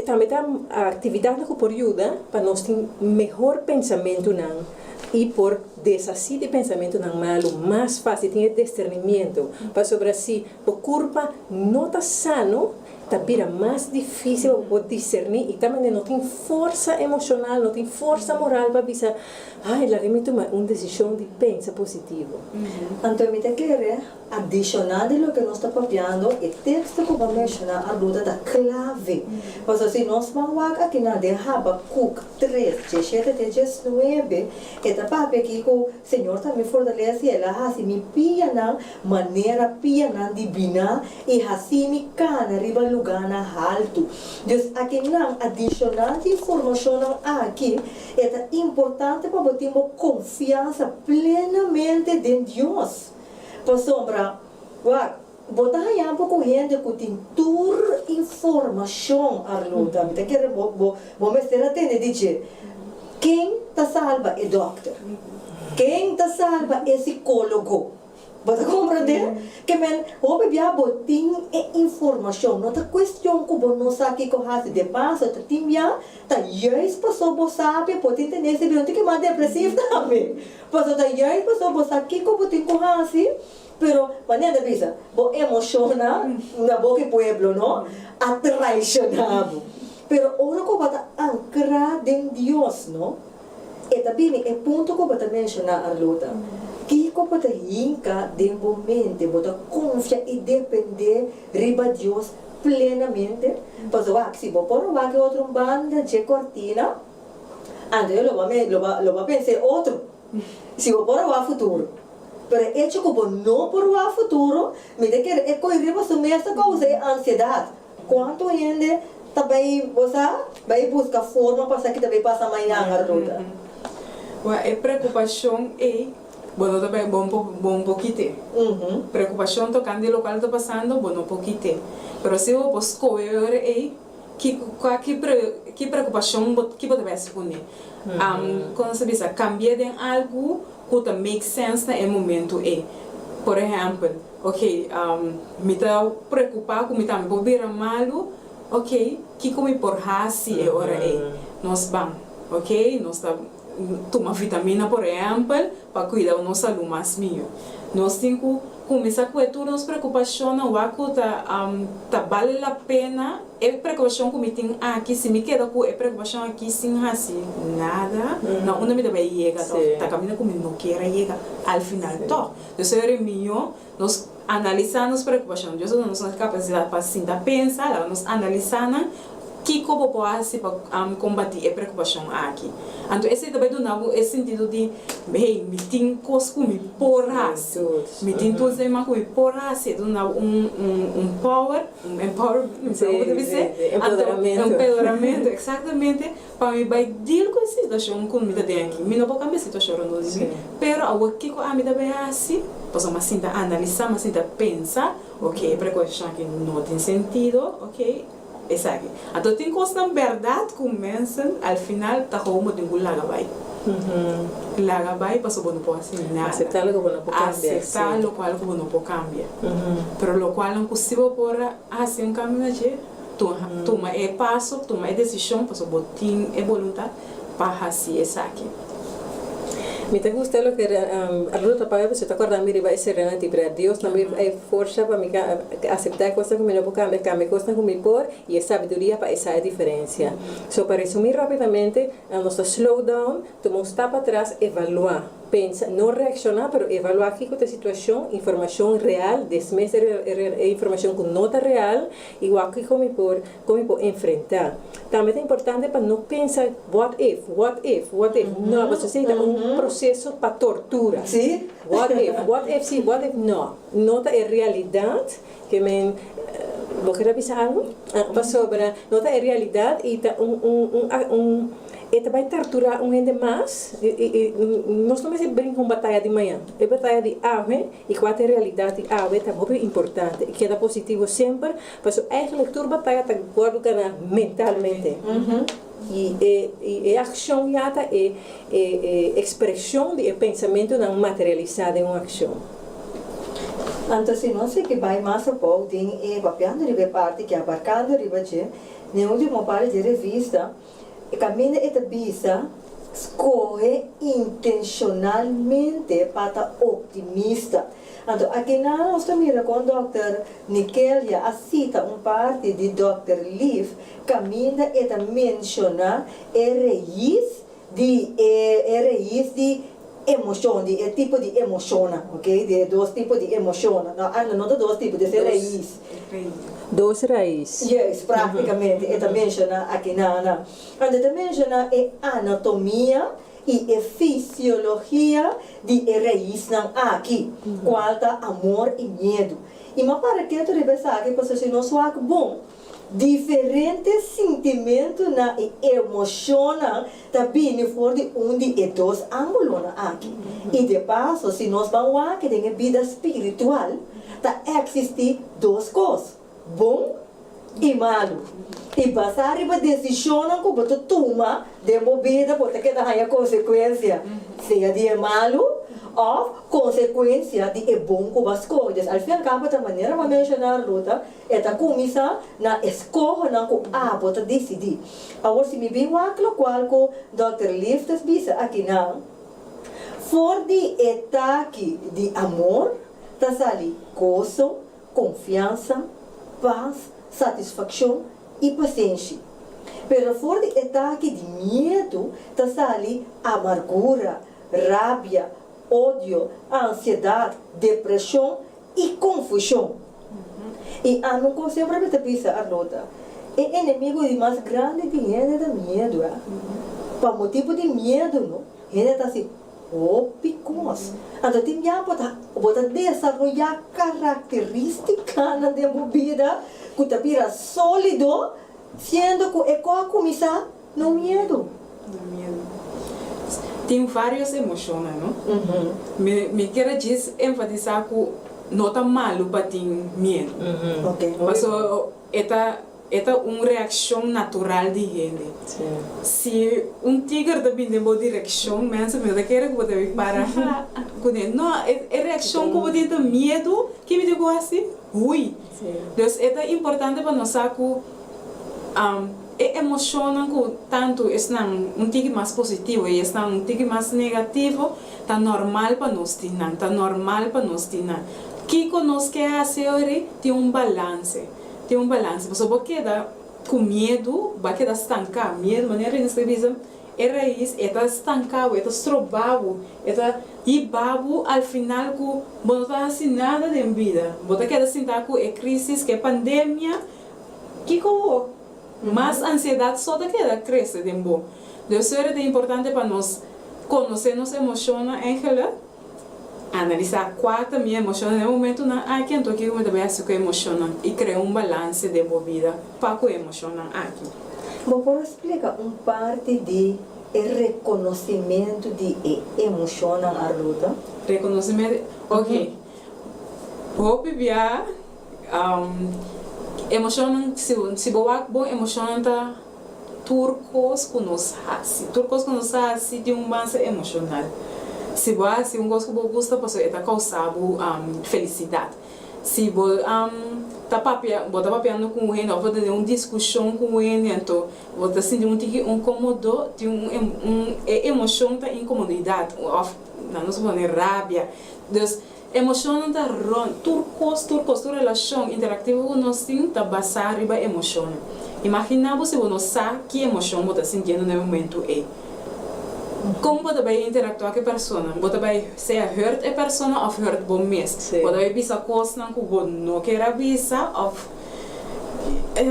tambe ta aktividatnan ku por yuda pa nos tin mehor pensamentunan i por deshasí di pensamentunan malu mas fásil, tin e disternimiento. Pasobra si bo kurpa no ta sano, ta bira mas difísil pa bo por diserní i tambe no tin forsa emoshonal, no tin forsa moral pa bisa, Ai, laga mi tuma un desishon di pensa positivo. Anto mi ta kere Adishonal di loke nos ta papiando, e teksto ku bo a menshoná aruda ta klave. Pasobra si nos ban wak akinan den Habakuk tres, diesshete te diesnuebe, e ta papia aki ku Señor ta mi fortalesa i el a hasi mi pianan manera pianan di biná i hasi mi kana riba lugánan haltu. Dus akinan, adishonal di informashonnan aki, e ta importante pa bo tin bo konfiansa plenamente den Dios. Pasobra, wak, bo ta haña bo ku hende ku tin tur informashon, Arlota, mi ta kere bo, bo, bo mester a tende di dje. Ken ta salba e dòkter? Ken ta salba e sikólogo? Bo ta komprendé? Ke men, hopi bia bo tin e informashon, no ta kuestion ku bo no sa kiko hasi. De paso, ta tin bia ta juist paso bo sabi, por tin tendensia di bira un tiki mas depresiv tambe. Pasobra ta juist pasobra bo sa kiko bo tin ku hasi, pero manera ta bisa, bo emoshonnan na boka e pueblo no a traishoná bo. Pero ora ku bo ta ankrá den Dios no, e ta bini e punto ku bo ta menshoná Arlota, kiko bo ta hinka den bo mente, bo ta konfia i dependé riba Dios plenamente? Pasobra wak, si bo por wak e otro banda dje kortina, Anto yo lo ba me lo ba lo ba pensa e otro. Si bo por a wak futuro. Pero e echo ku bo no por wak futuro, mi ta kere e koi riba su mes ta kousa e ansiedat. Kuantu hende ta bai, bo sa, bai buska forma pa sa ki ta bai pasa mañan, Arlota? Wak, e preokupashon ei bo no ta bai bon bo no por kit'é. Preokupashon tokante lokual ta pasando bo no por kit'é. Pero si bo por skohe e ora ei, Ki kua ki ki preokupashon bo ki bo ta bai hasi kuné? Kon nos ta bisa kambi'é den algu ku ta make sense na e momentu ei. Por ehèmpel, ok, mi ta preokupá ku mi tambe por bira malu, ok, kiko mi por hasi e ora ei? Nos ban, ok, nos ta tuma vitamina por ehèmpel pa kuida nos salú mas mihó. Nos tin ku kuminsá ku e tur nos preokupashonnan wak ku ta ta bale la pena e preokupashon ku mi tin aki si mi keda ku e preokupashon aki sin hasi nada na unda mi ta bai yega tòg ta kaminda ku mi no kier a yega al final tòg. Entonces e ora mihó nos analisá nos preokupashon. Dios a duna nos e kapasidat pa sinta pensa laga nos analisá nan. Kiko bo por hasi pa kombatí e preokupashon aki? Anto esei ta bai duna bo e sentido di, Hey, mi tin kos ku mi por hasi. Mi tin tools den mi man ku mi por hasi. E ta duna bo un un power, un empowerment, mi sa komo ta bis'é. Anto, empoderamentu, eksaktamente, pa mi bai deal ku e situashon ku mi ta den aki. Mi no por kambia e situashon rondó di mi, pero awor kiko ami ta bai hasi? Pasobra mi a sinta analisá, mi a sinta pensa, ok, e preokupashon aki no tin sentido, ok. Esaki. Anto tin kosnan bèrdat ku mensen al final ta hou bo tin ku laga bai. Laga bai pasobra bo no por hasi nada. Aseptá loke bo no por kambia. Aseptá lokual ku bo no por kambia. Pero lokualnan ku si bo por hasi un kambio na dje, tuma e paso, tuma e desishon pasobra bo tin e boluntat pa hasi esaki. Mi ta gusta loke Ruth a papia pasobra ta kòrda mi riba e serenity prayer. Dios na mi e forsa pa mi aseptá e kosnan ku mi no por kambia, kambia e kosnan ku mi por i e sabiduria pa e sa e diferensia. So pa resumí rápidamente, nos ta slow down, tuma un stap atras, evaluá, pensa, no reakshoná pero evaluá kiko ta e situashon, informashon real, desmes e informashon ku no ta real i wak kiko mi por Kon mi por enfrentá? Tambe ta importante pa no pensa what if, what if, what if. No, pasobra esei ta un proseso pa tortura. Sí. What if, what if si, what if no. No ta e realidat ke men, bo kere bisa algu? Pasobra no ta e realidat i ta un un un un e ta bai torturá un hende mas i i nos no mester brinka un bataya di mañan. E bataya di awe i kua ta e realidat di awe ta hopi importante i keda positivo semper. Pasobra eigenlijk tur bataya ta wòrdu ganá mentalmente. I e i e akshon ya ta e e e ekspreshon di e pensamentunan materialisá den un akshon. Anto si nos sigui bai mas abou den e papiando riba e parti ke abarkando riba dje, den e ultimo parti dje revista, E kaminda e ta bisa, Skohe intenshonalmente pa ta optimista. Anto akinan nos ta mira kon dòkter Nichelia a sita un parti di dòkter Leaf kaminda e ta menshoná e reis di e e reis di emoshon, di e tipo di emoshonnan, oke, di e dos tipo di emoshonnan. No, no, no ta dos tipo, di e reis. Dos rais. Juist, práktikamente e ta menshoná akinana. Anto e ta menshoná e anatomia i e fisiologia di e raisnan aki, kual ta amor i miedu. I m'a para ketu riba esaki pasobra si nos wak bon, diferente sintimentunan i emoshonnan ta bini for di un di e dos ángulonan aki. I de paso, si nos ban wak den e bida spiritual, ta eksistí dos kos, bon i malu. I basá riba desishonnan ku bo ta tuma den bo bida, bo ta keda haña konsekuensia, sea di e malu òf konsekuensia di e bon ku bo a skohe. Dus al fin al kabo ta manera bo a menshoná, Ruta, E ta kuminsá na e skohonan ku abo ta disidí. Awor si mi bin wak lokual ku Dòkter Liftes bisa akinan, For di e taki di amor ta sali goso, konfiansa, pas, satisfakshon i pasenshi. Pero for di e taki di miedu ta sali amargura, rabia, odio, ansiedat, depreshon i konfushon. I ami ku semper mi ta bisa Arlota, e enemigu di mas grandi di hende ta miedu. Pa motibu di miedu no, hende ta hasi hopi kos. Anto tin bia bo ta bo ta desaroyá karakteristikanan den bo bida ku ta bira sólido siendo ku e kos a kuminsá No miedu. No miedu. Tin varios emocionnan, no? Mi mi kier a djis enfatisa cu no ta malu pa tin miedu. Paso e ta e ta un reaccion natural di hende. Si un tiger ta bin den bo direccion, mensen mi no ta kere cu bo ta bin para cune. No, e e reaccion cu bo tin ta miedu, ki mi tin cu haci? Hui. Dus e ta importante pa nos sa cu E emoshonnan ku tantu esnan un tiki mas positivo i esnan un tiki mas negativo ta normal pa nos tin nan, ta normal pa nos tin nan. Kiko nos ke hasi ori? Tin un balanse, tin un balanse. Pasobra bo keda ku miedu, bo a keda stanká. Miedu, manera Rinus ta bisa, e rais e ta stanká bo, e ta strobá bo, e ta hiba bo al final ku bo no ta hasi nada den bida. Bo ta keda sintá ku e krisis, ku e pandemia. Kiko bo? Mas ansiedat so ta keda krese den bo. Dus ta importante pa nos konosé nos emoshonnan eigenlijk, analisá kua ta mi emoshonnan den e momentonan aki, anto kiko mi ta bai hasi ku e emoshonnan i krea un balanse den bo bida pa ku e emoshonnan aki. Bo por splika un parti di e rekonosimentu di e emoshonnan, Arluta? Rekonosimentu, ok. Hopi bia emoshonnan, si bo wak bon emoshonnan ta tur kos ku nos hasi. Tur kos ku nos hasi tin un base emoshonal. Si bo hasi un kos ku bo gusta pasobra e ta kousa bo felisidat. Si bo ta papia, bo ta papiando ku un hende òf bo ta den un diskushon ku un hende anto bo ta sinti un tiki inkomodo, tin un e emoshon ta inkomodidat òf nan nos pone rabia. Dus emoshonnan ta rònt tur kos, tur kos, tur relashon interaktivo ku nos tin ta basá riba emoshonnan. Imaginá bo si bo no sa ki emoshon bo ta sintiendo na e momentu ei. Kon bo ta bai interaktuá ku e persona? Bo ta bai sea hurt e persona òf hurt bo mes. Bo ta bai bisa kosnan ku bo no kier a bisa òf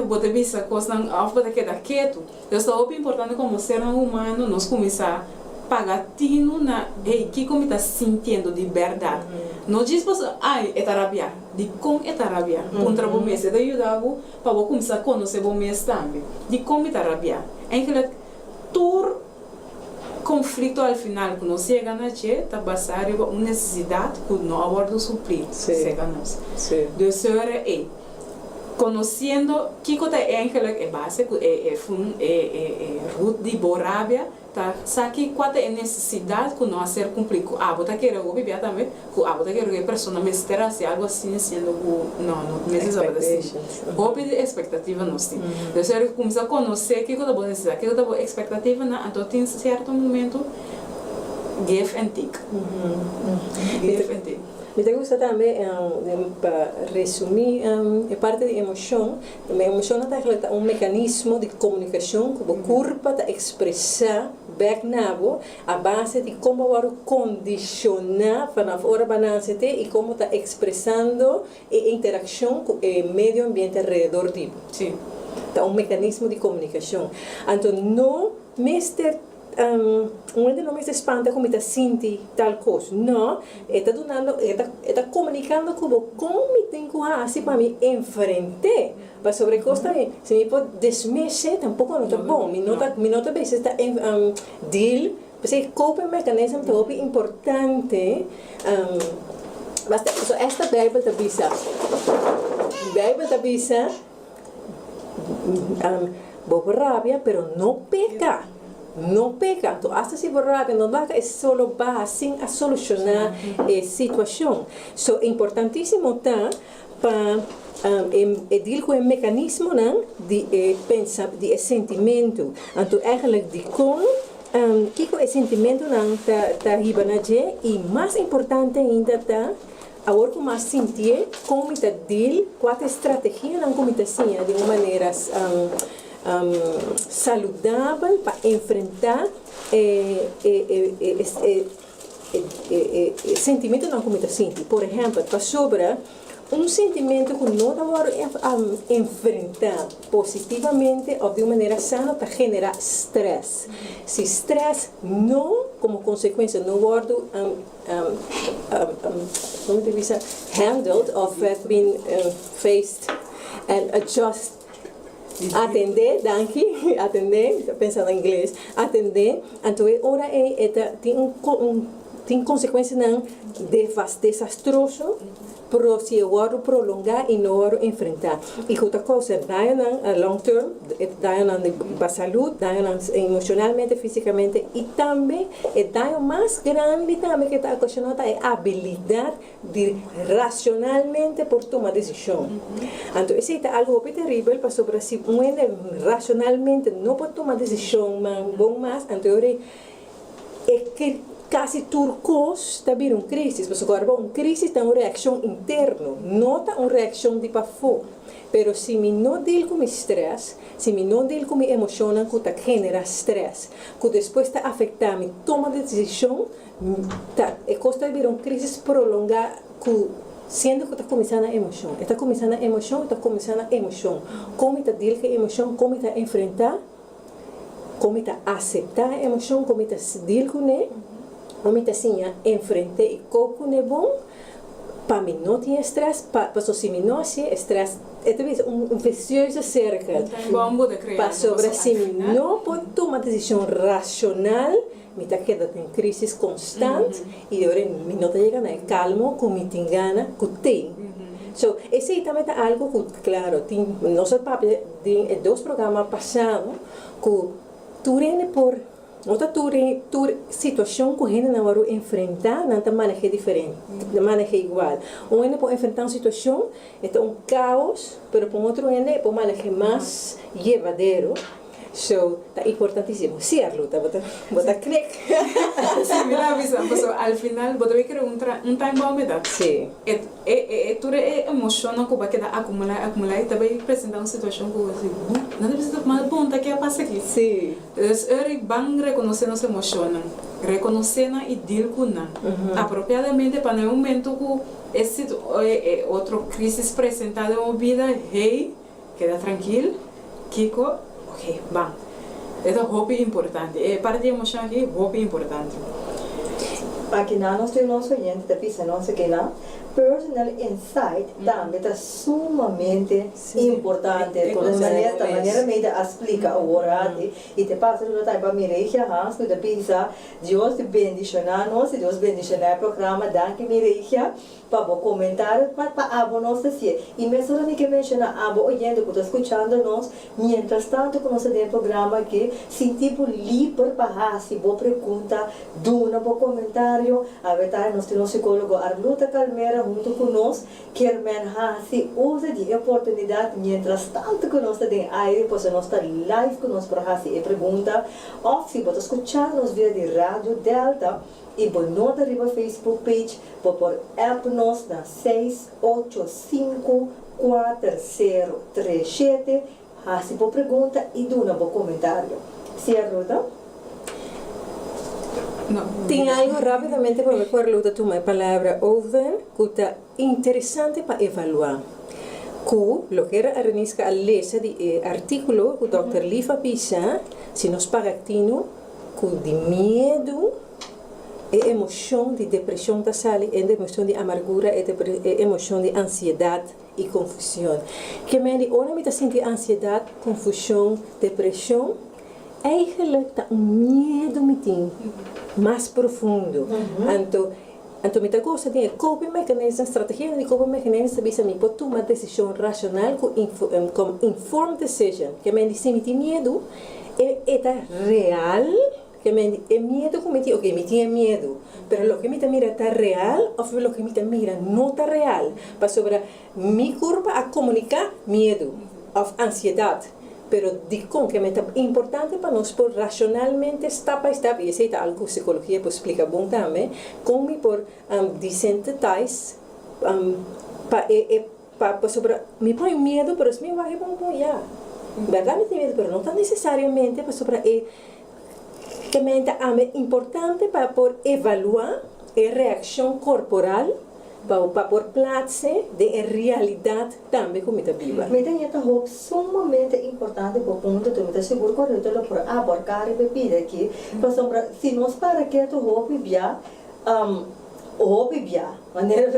bo ta bisa kosnan òf bo ta keda ketu. Dus ta hopi importante komo sernan humano nos kuminsá paga tinu na, hey, kiko mi ta sintiendo di bèrdat? No djis pasobra, ay, e ta rabiá. Dikon e ta rabiá? Puntra bo mes. E ta yuda bo pa bo kuminsá konosé bo mes tambe. Dikon mi ta rabiá? Eigenlijk tur konflikto al final ku nos yega na dje ta basá riba un nesesidat ku no a wòrdu suplí serka nos. Dus ora ei. Konosiendo kiko ta eigenlijk e base ku e e fun e e e root di bo rabia ta sa ki kua ta e nesesidat ku no a ser kumplí ku abo ta kere hopi bia tambe ku abo ta kere ku e persona mester hasi algu asina siendo ku no no mester tabata asina hopi di ekspektativa nos tin dus ora ku kuminsá konosé kiko ta bo nesesidat kiko ta bo ekspektativanan anto tin sierto momento give and take give and take. Mi ta gusta tambe pa resumí e parti di emoshon. Emoshonnan ta eigenlijk ta un mekanismo di komunikashon ku bo kurpa ta ekspresá bèk na bo a base di kon bo a wòrdu kondishoná vanaf ora bo a nase te i kon bo ta ekspresando e interakshon ku e medio ambiente alrededor di bo. Ta un mekanismo di komunikashon. Anto no mester. Un hende no mester spanta ku mi ta sinti tal kos. No, e ta dunando, e ta e ta komunikando ku bo kon mi tin ku hasi pa mi enfrent'é. Pasobra e kos ta mi, si mi por dismiss e tampoko no ta bon. Mi no ta mi no ta bisa ta deal, p'esei coping mechanism ta hopi importante. Basta, so esta Bijbel ta bisa, Bijbel ta bisa. Bo por rabia, pero no peka. No peka. Anto asta si bo rabia, no laga e solo baha sin a solushoná e situashon. So, importantísimo ta pa e deal ku e mekanismonan di e pensa, di e sentimentu. Anto eigenlijk dikon, kiko e sentimentunan ta hiba na dje i mas importante ainda ta, Awor ku mas sintié kon mi ta deal kua ta e strategianan ku mi ta siña di un manera saludabel pa enfrentá e e sentimentonan ku mi ta sinti. Por ehèmpel, pasobra un sentimentu ku no ta wòrdu enfrentá positivamente òf di un manera sano ta generá strès. Si strès no komo konsekuensia no wòrdu Como ta bisa handled of have been faced and adjust atende danki atende mi ta pensa na ingles atende anto e ora ei e ta tin un tin consecuencianan desastroso Pero si e wòrdu prolongá i no wòrdu enfrentá i ku ta kousa dañonan a long term, e dañonan di pa salud, dañonan emoshonalmente, físikamente i tambe e daño mas grandi tambe ku e ta okashoná ta e abilidat di racionalmente por tuma desishon. Anto esei ta algu hopi teribel pasobra si un hende racionalmente no por tuma desishon bon mas anto e ora ei E ke kasi tur kos ta bira un krisis, pasobra ku un krisis ta un reakshon interno, no ta un reakshon di pafó. Pero si mi no deal ku mi strès, si mi no deal ku mi emoshonnan ku ta generá strès, ku despues ta afektá mi toma di desishon, ta e kos ta bira un krisis prolongá ku. Siendo ku ta kuminsá na emoshon. E ta kuminsá na emoshon, e ta kuminsá na emoshon. Kon mi ta deal ku e emoshon, kon mi ta enfrentá, kon mi ta aseptá e emoshon, kon mi ta deal kuné, kon mi ta siña enfrent'é i cope kuné bon, pa mi no tin e stress, pa, pasobra si mi no hasié e stress, e ta bisa un un vicioso cirkel. Pasobra si mi no por tuma desishon rashonal, Mi ta keda den crisis constant y ora mi no ta yega na e calmo cu mi tin gana cu tin. So, esey tambe ta algo cu, claro, tin, nos a papia den e dos programa pasado cu tur hende por, no ta tur tur situacion cu hendenan wou enfrenta nan ta manehe diferente, manehe igual. Un hende por enfrenta un situacion, e ta un caos, pero pa un otro hende e por manehe mas yevadero. So, ta importantísimo. Sí, Arluta, bo ta, bo ta knik. Sí, mi ta avisa, pasobra al final bo ta bay kere un tra, un time bomb e ta. Sí. E, e, e, tur e emocionnan cu bo a keda acumula, acumula y ta bay presenta un situacion cu bo si, bo no ta bisa mas bon ta ke a pasa aki. Sí. Dus ora ban reconoce nos emocionnan, reconoce nan y deal cu nan apropiadamente pa na e momento cu e situ, e, e otro crisis presenta den bo bida, hey, Keda trankil, kiko? Ok, ban. E ta hopi importante. E parti di emocion aki hopi importante. Akinan nos tin nos oyente ta bisa nos akinan, personal insight tambe ta sumamente importante. Con e manera ta manera mi a splica awor ati y te pasa riba tambe pa Mireia Hans cu ta bisa Dios bendiciona nos y Dios bendiciona e programa. Danki Mireia. Pa bo komentario pa pa abo nos ta sié. I mesora mi ke menshoná abo oyente ku ta skuchando nos, mientras tanto ku nos ta den e programa aki, sinti bo liber pa hasi bo pregunta, duna bo komentario. Awe tardi nos tin nos sikólogo Arluta Calmera huntu ku nos, kier men hasi uso di e oportunidat mientras tanto ku nos ta den aire, pasobra nos ta live ku nos por hasi e pregunta. Òf si bo ta skucha nos via di Radio Delta, I bo no ta riba Facebook page, bo por app nos na seis ocho sinku kuater sero tres shete, hasi bo pregunta i duna bo komentario. Si Arluta? No. Tin algo rápidamente prome ku Arluta tuma e palabra over ku ta interesante pa evaluá. Ku loke Reniska a lesa di e artíkulo ku dòkter Leaf a bisa, si nos paga tinu, Ku di miedu e emoshon di depreshon ta sali, e emoshon di amargura, e emoshon di ansiedat i konfushon. Ke men di ora mi ta sinti ansiedat, konfushon, depreshon, eigentlik ta un miedu mi tin mas profundo. Anto, anto mi ta gosa den e coping mechanism, strategianan di coping mechanism ta bisa mi por tuma desishon rashonal ku informed decision. Ke men di si mi tin miedu, E e ta real? Ke men di, e miedu ku mi tin, oke, mi tin e miedu, pero loke mi ta mira ta real òf loke mi ta mira no ta real? Pasobra mi kurpa a komuniká miedu òf ansiedat, pero dikon? Ke men ta importante pa nos por rashonalmente stap by stap, i esei ta algu ku sikologia por splika bon tambe, kon mi por desensitize pa e e Pa pasobra mi por hay un miedo pero es mi wak e bon bon ya berdad mi tin miedo pero no ta necesariamente pasobra e ke mente ami importante pa por evalua e reaccion corporal pa pa por platse den e realidad tambe ku mi ta biba. Mi ta yeta hoop sumamente importante bo punto tu mi ta sigur ku Ruth lo por aborka riba e pida aki pasobra si nos para ketu hopi bia Hopi bia, manera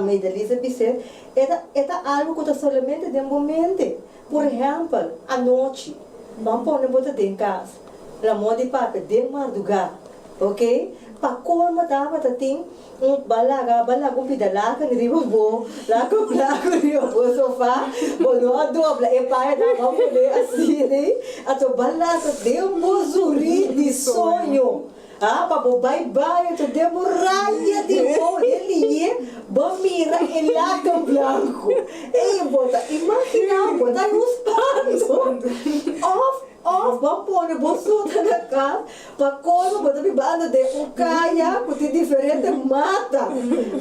Medelisa bis'é, e ta e ta algu ku ta solamente den bo mente. Por ehèmpel, anochi, bo a pone bo ta den kas, Ramon di papia den mardugá, oke? Pa kolmo tabata tin un bo a laga bo a laga un pida laken riba bo laga un laken riba bo sofá, bo no a dobla e pañanan, bo a pone asina, anto bo a laga den bo zuri di soño. Ah, pa bo bai baño ta den bo raya di bo den liñe, bo mira e laken blanco. Ey, bo ta imagina, bo ta un spanto. Of, of bo a pone bo sota na cas, pa colmo bo ta bibando den un caya cu tin diferente mata.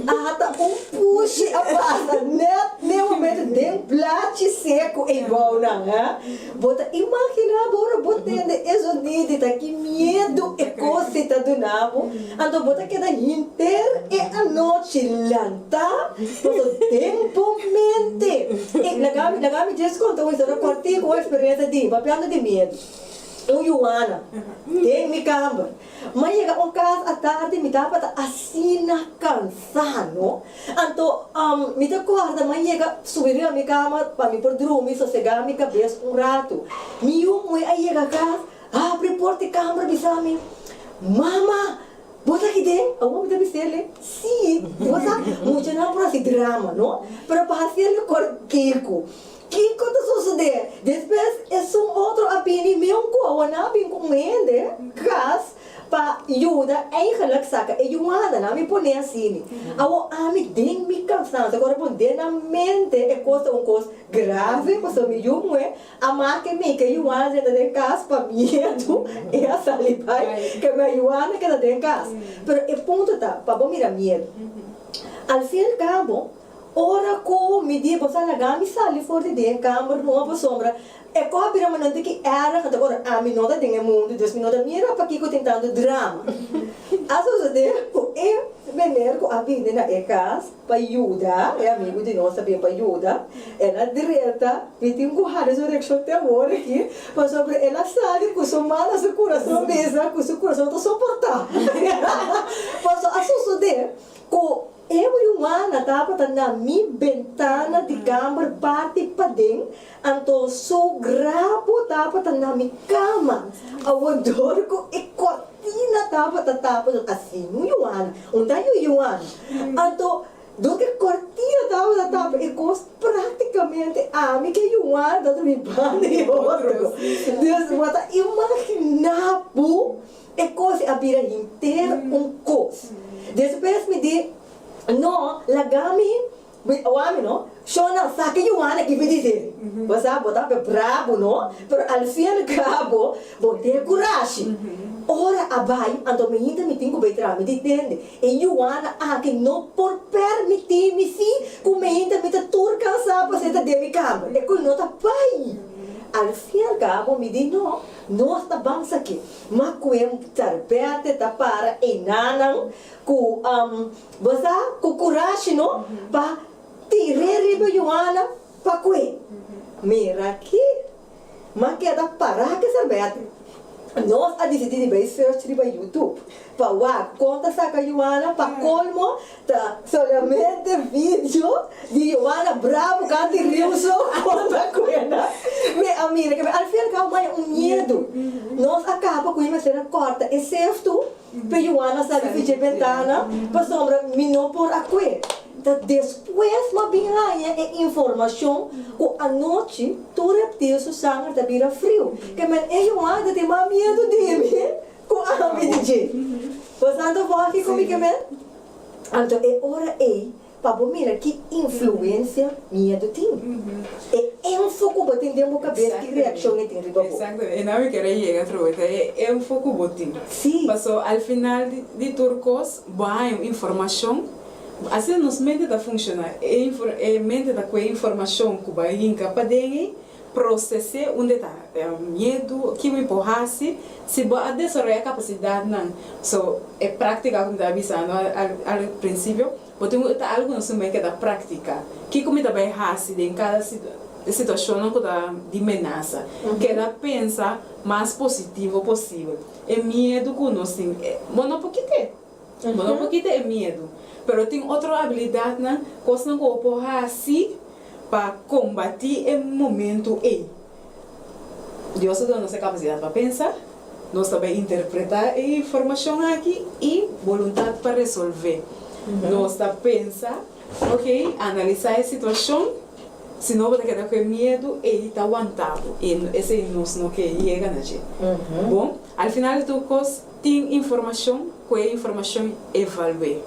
Ata un pushi a pasa net n'e momento den blachi seco ey bounan, ha. Bo ta imaginá bo ora bo tende e zonido ta ki miedu e kos ei ta duna bo? Anto bo ta keda hinter e. anochi lanta, paso den bo mente. E laga mi laga mi djes konta un historia kòrtiku, un eksperensia di papiando di miedu. Un yuana den mi kamber. M'a yega un kas atardi mi tabata asina kansá no. Anto mi ta kòrda m'a yega subi riba mi kama pa mi por drumi sosegá mi kabes un ratu. Mi yu muhé a yega kas, habri porta e kamber bisa mi, Mama, bo ta aki den? Awor mi ta bis'el, Sí. Bo sa, muchanan por hasi drama no, pero pa hasiel kòrtiku. Kiko ta sosodé? Despues esun otro a bini meun ku awor nan a bin ku un hende kas pa yuda eigenlijk saka e yuana. Nan mi pone asini. Awor ami den mi kansansia ku ora bon den nan mente e kos ta un kos grave pasobra mi yu muhé a make mi ke yuana drenta den kas pa miedu e a sali bai ke mi yuana keda den kas. Pero e punto ta pa bo mira miedu. Al fin al kabo Ora ku mi di boso a laga mi sali for di den e kamber nobo pasobra e kos a bira manera ki erg, anto ora ami no ta den e mundu dus mi no ta mira pakiko tin tantu drama. A sosode ku e meneer ku a bini na e kas pa yuda, e amigu di nos a bin pa yuda, el a drenta, mi tin ku hada su reakshon te awor aki pasobra el a sali ku su man na su kurason bisa ku su kurason ta soporta. Pasobra a sosode ku E yuana tabata na mi bentana di kamber parti paden, anto su grabu tabata na mi kama. Awor dor ku e kortina tabata tapa, asina un yuana, un ta yu yuana. Anto dor ku e kortina tabata tapa e kos praktikamente ami ku e yuana tabata mi banda i otro. Dus bo ta imaginá bo E kos a bira henter un kos. Despues mi di, No, laga mi, awa mi no, shona, saka yuana ki mi dise. Bo sa, bo ta brabu no, pero al fin al kabo bo tin e kurashi. Ora a bai, anto mi hinta mi tin ku bai traha, mi di tende, e yuana aki no por permití mi si ku mi hinta mi ta tur kansá pasobra e ta den mi kamber. E kos no ta bai. Al fin al kabo mi di, No. Nos ta ban saki. Ma kue tarbete ta para einanan ku bo sa ku kurashi no pa tir'é riba Yohana pa kue. Mira aki. Ma keda pará ku e sarbete. Nos a disidí di bai search riba YouTube pa wak kon ta saka Yohana pa kolmo Ta solamente video di Johanna bravo canta y riu so conta cuena mi a mira que al fin y al cabo maya un miedo nos a caba cu mester a corta e seftu pe Johanna sali fi dje bentana pasobra mi no por a cue ta despues mi a bin haya e informacion cu anochi tur reptil su sanger ta bira friu ke men e Johanna ta tin mas miedo di mi Ku ami di dje. Bo sa anto bo aki ku mi ke men? Anto e ora ei pa bo mira ki influensia miedu tin. E enfo ku bo tin den bo kabes ki reakshon e tin riba bo. Exacto, e nan mi kere yega atrobe ta e enfo ku bo tin. Sí. Paso al final di tur kos bo a haña un informashon, asina nos mente ta funshoná, e mente ta kue informashon ku bo a hinka paden ei, Proses'é unda ta miedu, ki mi por hasi si bo a desaroyá kapasidatnan. So, e práktika ku mi tabata bisando al prinsipio, bo tin ku ta algu ku nos tin bai keda praktiká. Kiko mi ta bai hasi den kada situashonnan ku ta di menasa? Keda pensa mas positivo posibel. E miedu ku nos tin, bo no por kit'é. Bo no por kita e miedu, pero tin otro abilidatnan, kosnan ku bo por hasi pa kombatí e momentu ei. Dios ta duna nos e kapasidat pa pensa, nos ta bai interpretá e informashon aki i boluntat pa resolvé. Nos ta pensa, ok, analisá e situashon, si no bo ta keda ku e miedu ei ta wanta bo i esei nos no ke yega na dje. Bon, al final di tur kos, Tin informashon ku e informashon evalu'é.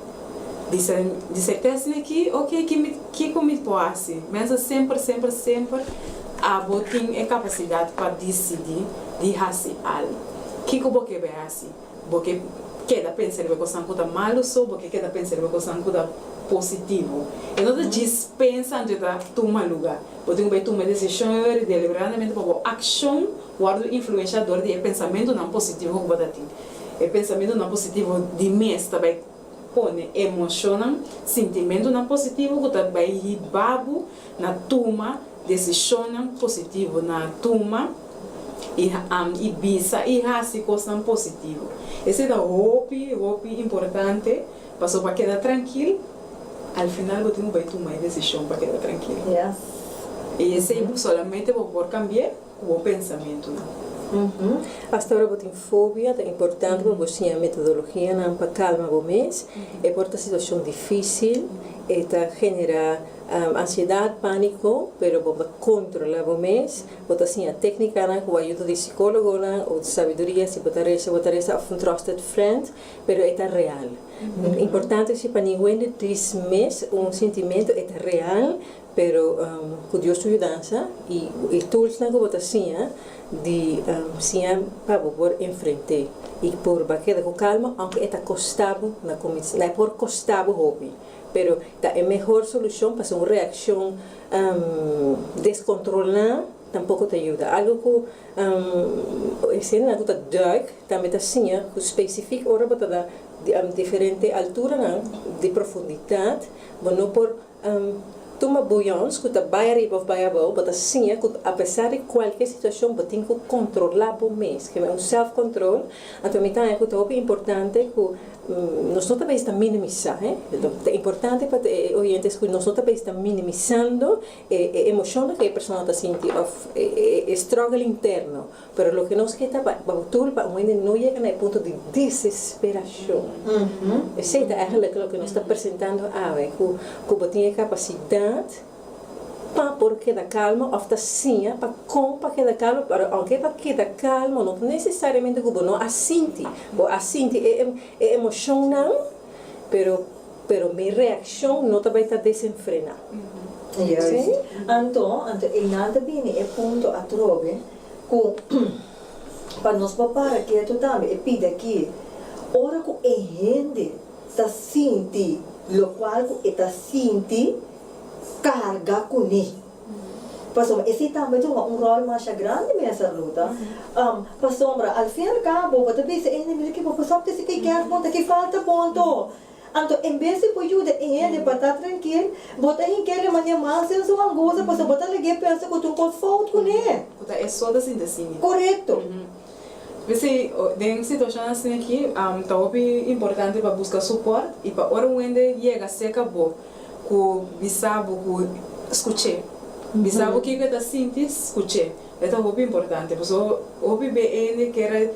Bisa di sertesa di ki, ok, ki mi, kiko mi por hasi? Mensa semper, semper, semper abo tin e kapasidat pa disidí di hasi algu. Kiko bo ke bai hasi? Bo ke keda pensa riba e kosnan ku ta malu so, bo ke keda pensa riba e kosnan ku ta positivo? E no ta djis pensa anto e ta tuma lugá. Bo tin ku bai tuma e desishon deliberadamente pa bo akshon Wòrdu influenshá dor di e pensamentunan positivo ku bo ta tin. E pensamentunan positivo di mes ta bai pone emoshonnan, sintimentunan positivo ku ta bai hiba bo na tuma desishonnan positivo, na tuma i i bisa i hasi kosnan positivo. Esei ta hopi, hopi importante pasobra pa keda trankil, al final bo tin ku bai tuma e desishon pa keda trankil. I esei solamente bo por kambi'é ku bo pensamentunan. Hasta ora bo tin fobia, ta importante pa bo siña metodologianan pa kalma bo mes. E por ta situashon difísil, e ta generá ansiedat, pániko, pero bo ta kontrolá bo mes. Bo ta siña téknikanan ku ayuda di sikólogonan o sabiduria, si bo ta resa, bo ta resa òf un trusted friend, pero e ta real. Importante si pa ningun hende dismiss un sintimentu, e ta real, pero ku Dios su yudansa i e toolsnan ku bo ta siña di siña pa bo por enfrent'é i purba keda ku kalma aunke e ta kosta bo na kuminsá, e por kosta bo hopi, pero ta e mehor solushon pasobra un reakshon deskontrolá tampoko ta yuda. Algu ku esena ku ta duik tambe ta siña ku spesifik ora bo ta na diferente alturanan di profundidat bo no por Tuma bouillons ku ta bai ariba òf bai abou, bo ta siña ku apesar di kualke situashon bo tin ku kontrolá bo mes, ke un self control. Anto mi ta haña ku ta hopi importante ku nos no ta bes ta minimisá, he. Ta importante pa e oyentes ku nos no ta bes ta minimisando e emoshonnan ku e persona ta sinti òf e struggle interno. Pero loke nos ke ta pa bo tur pa un hende no yega na e punto di desesperashon. Esei ta eigenlijk loke nos ta presentando awe, ku ku bo tin e kapasidat pa por keda kalmo òf ta siña pa kon pa keda kalmo, pero ounke pa keda kalmo no ta nesesariamente ku bo no a sinti, bo a sinti e e emoshonnan, pero pero mi reakshon no ta bai ta desenfrená. Juist. Anto, anto einan ta bini e punto atrobe. Ku pa nos por para ketu tambe e pidi aki, ora ku e hende ta sinti lokual ku e ta sinti, karga kuné. Pasobra esei tambe ta hunga un ròl masha grandi mester Ruta. Pasobra al fin al kabo bo ta bisa e hende mira ki bo por stòp ta si kèr bon ta ki falta bon to. Anto en bes di por yuda e hende pa ta trankil, bo ta hink'é den manera mas den su angustia pasobra bo ta lag'é pensa ku ta un kos fout kuné. Ku ta e so ta sinti asina. Korekto. P'esei, den situashon asina aki, ta hopi importante pa buska supòrt i pa ora un hende yega serka bo ku bisa bo ku skuch'é. Bisa bo kiko e ta sinti, skuch'é. E ta hopi importante pasobra hopi be e hende kier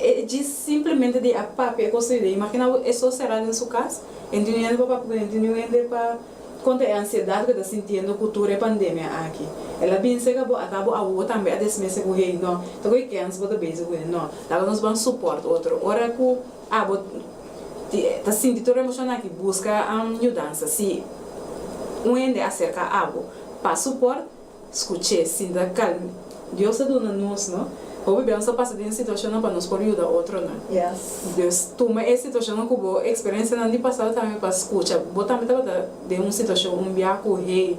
E djis simplemente di a papia e kos di den. Imagina bo e so será den su kas, e no tin niun hende pa papia kuné, no tin niun hende pa konta e ansiedat ku e ta sintiendo ku tur e pandemia aki. El a bin serka bo, ata bo awo tambe a desmese ku hey no, ta koe kens bo ta bezig kuné, no. Laga nos ban support otro. Ora ku abo ta sinti tur e emoshon aki, buska yudansa. Si un hende aserka abo pa support, Skuch'é, sinta kalm. Dios a duna nos, no? Hopi bia nos ta pasa den situashonnan pa nos por yuda otronan. Dios tuma e situashonnan ku bo eksperensianan di pasado tambe pa skucha. Bo tambe tabata den un situashon un bia ku hey,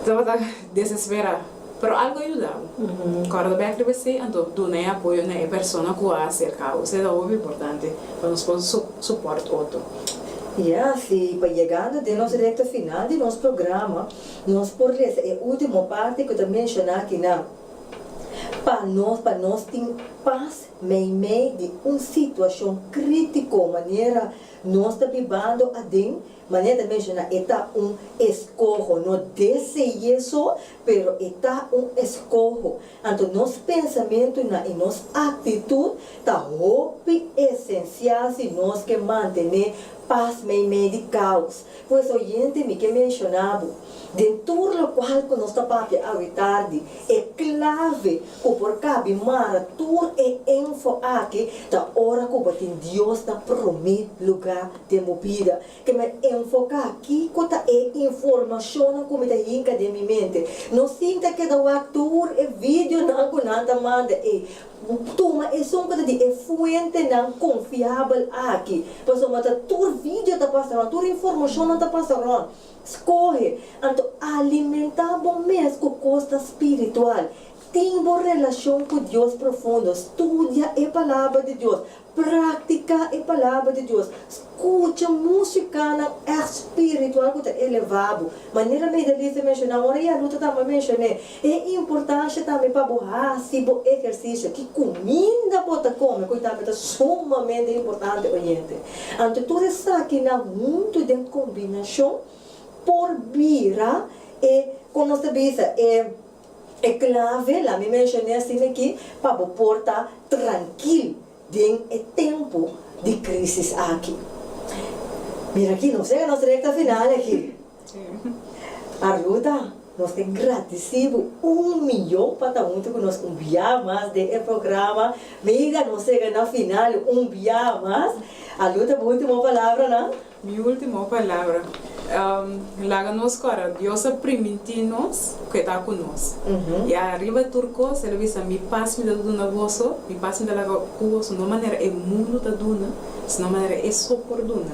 tabata desesperá, pero algu a yuda bo. Kòrda bèk riba esei, anto duna e apoyo na e persona ku a aserká bo. Esei ta hopi importante pa nos por supòrt otro. Ya, si pa yegando den nos rekta final di nos programa, Nos por lesa e último parti ku ta menshoná akinan, Pa nos, pa nos tin pas meimei di un situashon krítiko manera nos ta bibando aden, manera ta menshoná, e ta un eskoho, no dese'é so, pero e ta un eskoho. Anto nos pensamentunan i nos aktitut ta hopi esensial si nos ke mantené pas meimei di kaos. Pues oyente mi ke menshoná bo, den tur lokual ku nos ta papia awe tardi, e klave ku por kabi mara tur e info aki ta ora ku bo tin Dios na promé lugá den bo bida. Ke mi enfoká kiko ta e informashonnan ku mi ta hinka den mi mente. No sinta keda wak tur e videonan ku nan ta manda ei. Tuma esun ku ta di e fuentenan konfiabel aki, pasobra ta tur video ta pasa rònt, tur informashonnan ta pasa rònt. Skohe, anto alimentá bo mes ku kosnan spiritual. Tin bo relashon ku Dios profundo, studia e Palabra di Dios, Praktiká e Palabra di Dios. Skucha músikanan ègt spiritual ku ta elevá bo. Manera Meidelise a menshoná, ora Yaluta tambe a menshoné, e importansha tambe pa bo hasi bo ehersisio. Ki kuminda bo ta kome, ku tambe ta sumamente importante, oyente. Anto tur esakinan huntu den kombinashon por bira e, kon nos ta bisa, e. E clave, la mi mencion'é asina aki, pa bo por ta trankil den e tempu di crisis aki. Mira aki, nos yega nos recta final aki. Arluta, nos ta gradici bo un miyon pa ta hunto cu nos un bia mas den e programa. Mira, nos yega na final un bia mas. Arluta, bo ultimo palabranan? Mi ultimo palabra, Laga nos kòrda, Dios a primintí nos ku e ta ku nos. I ariba tur kos, el a bisa, Mi pas mi ta duna boso, mi pas mi ta laga ku boso, no manera e mundu ta duna, sino manera e so por duna.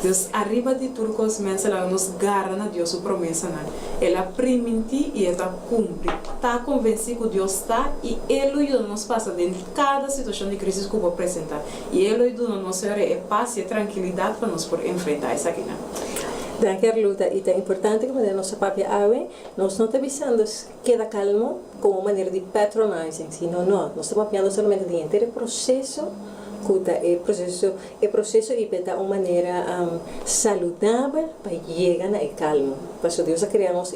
Dus, ariba di tur kos, mensen, laga nos gara na Dios su promesanan. El a primintí i e ta kumpli. Ta konvensí ku Dios ta i e lo yuda nos pasa den kada situashon di krísis ku bo presentá. I e lo duna nos ora e pas i e trankilidat pa nos por enfrentá esakinan. Danki Arluta, i ta importante ku manera nos a papia awe, nos no ta bisando keda kalmo komo un manera di patronizing, sino no, nos ta papiando solamente di henter e proseso ku ta e proseso, e proseso i pe ta un manera saludabel pa yega na e kalmo. Pasobra Dios a krea nos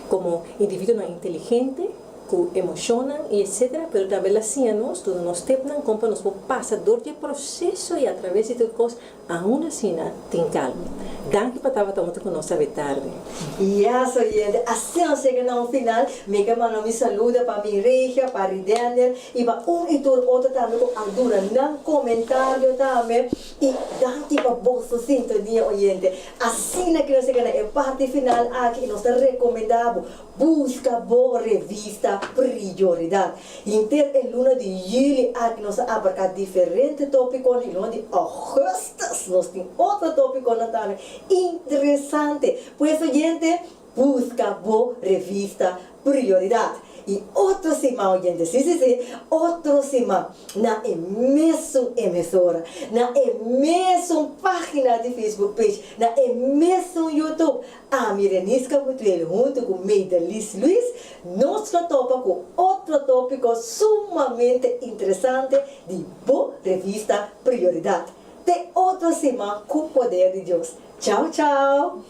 komo individuonan inteligente. Ku emoshonnan i etsetera, pero tambe el a siña nos, duna nos tepnan kon pa nos por pasa dor di e proseso i atraves di tur kos, aun asina tin kalma. Danki pa tabata huntu ku nos awe tardi. Yes oyente, asina nos yega na un final, mi ke manda mi saludo pa mi Regia, pa Ridender i pa un i tur otro tambe ku a duna nan komentario tambe i danki pa boso sintonia oyente. Asina ke nos yega na e parti final aki i nos ta rekomenda bo Buska bo revista Prioridat. Henter e luna di juli aki nos a abarká diferente tópikonan i luna di ògùstùs nos tin otro tópikonan tambe interesante. Pues oyente, buska bo revista Prioridat. I otro siman oyente, sí sí sí, otro siman na e mesun emisora, na e mesun página di Facebook page, na e mesun YouTube, Ami Renisca Mutuel huntu ku Meidelis Luis nos lo topa ku otro tópiko sumamente interesante di bo revista Prioridat. Te otro siman ku poder di Dios. Chao chao!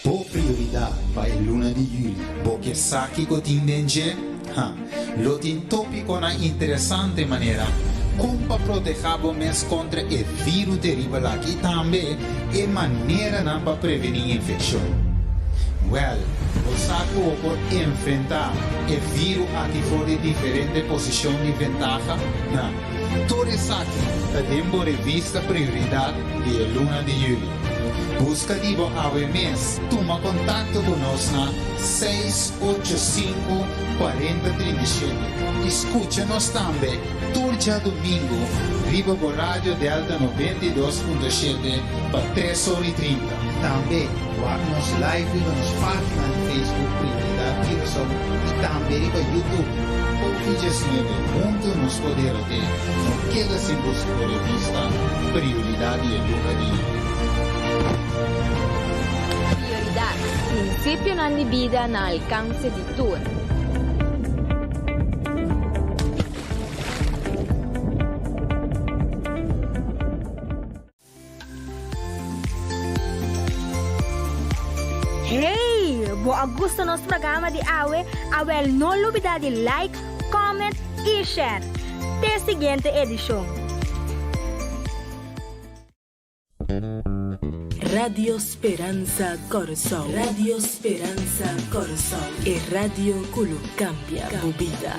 Bo prioridat pa e luna di juli. Bo ke sa kiko tin den dje? Ha! Lo tin tópikonan interesante manera kon pa protehá bo mes kontra e viru teribel aki i tambe e maneranan pa prevení infekshon. Wèl, bo sa ku bo por enfrentá e viru aki for di diferente posishon di ventaha? Na! Tur esaki ta den bo revista Prioridat di e luna di juli. Buska di bo awe mes. Tuma kontakto ku nos na 685 40 37 i skucha nos tambe tur djadumingu riba bo Radio Delta 92.7 pa tres or i trinta. Tambe wak nos live riba nos página di Facebook Prioridat Curaçao i tambe riba YouTube Kofi 19. Huntu nos por derot'é. No keda sin buska bo revista Prioridat di e luna di juli. Prioridat, Prinsipionan di bida na alkanse di tur. Hey! Bo a gusta nos programa di awe? Awel no lubida di like, comment y share. Te siguiente edicion. Radio Speransa Kòrsou Radio Speransa Kòrsou e radio ku lo kambia bo bida.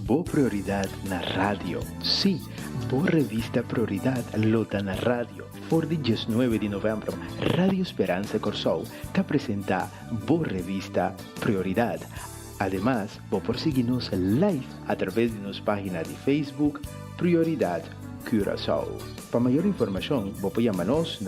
Bo Prioridad na radio. Sí, bo revista Prioridad lo ta na radio. For di diesnuebe di novèmber, Radio Speransa Kòrsou ta presentá bo revista Prioridad. Ademas, bo por sigui nos live atraves di nos página di Facebook Prioridat Curaçao. Pa mayor informashon, bo por yama nos na.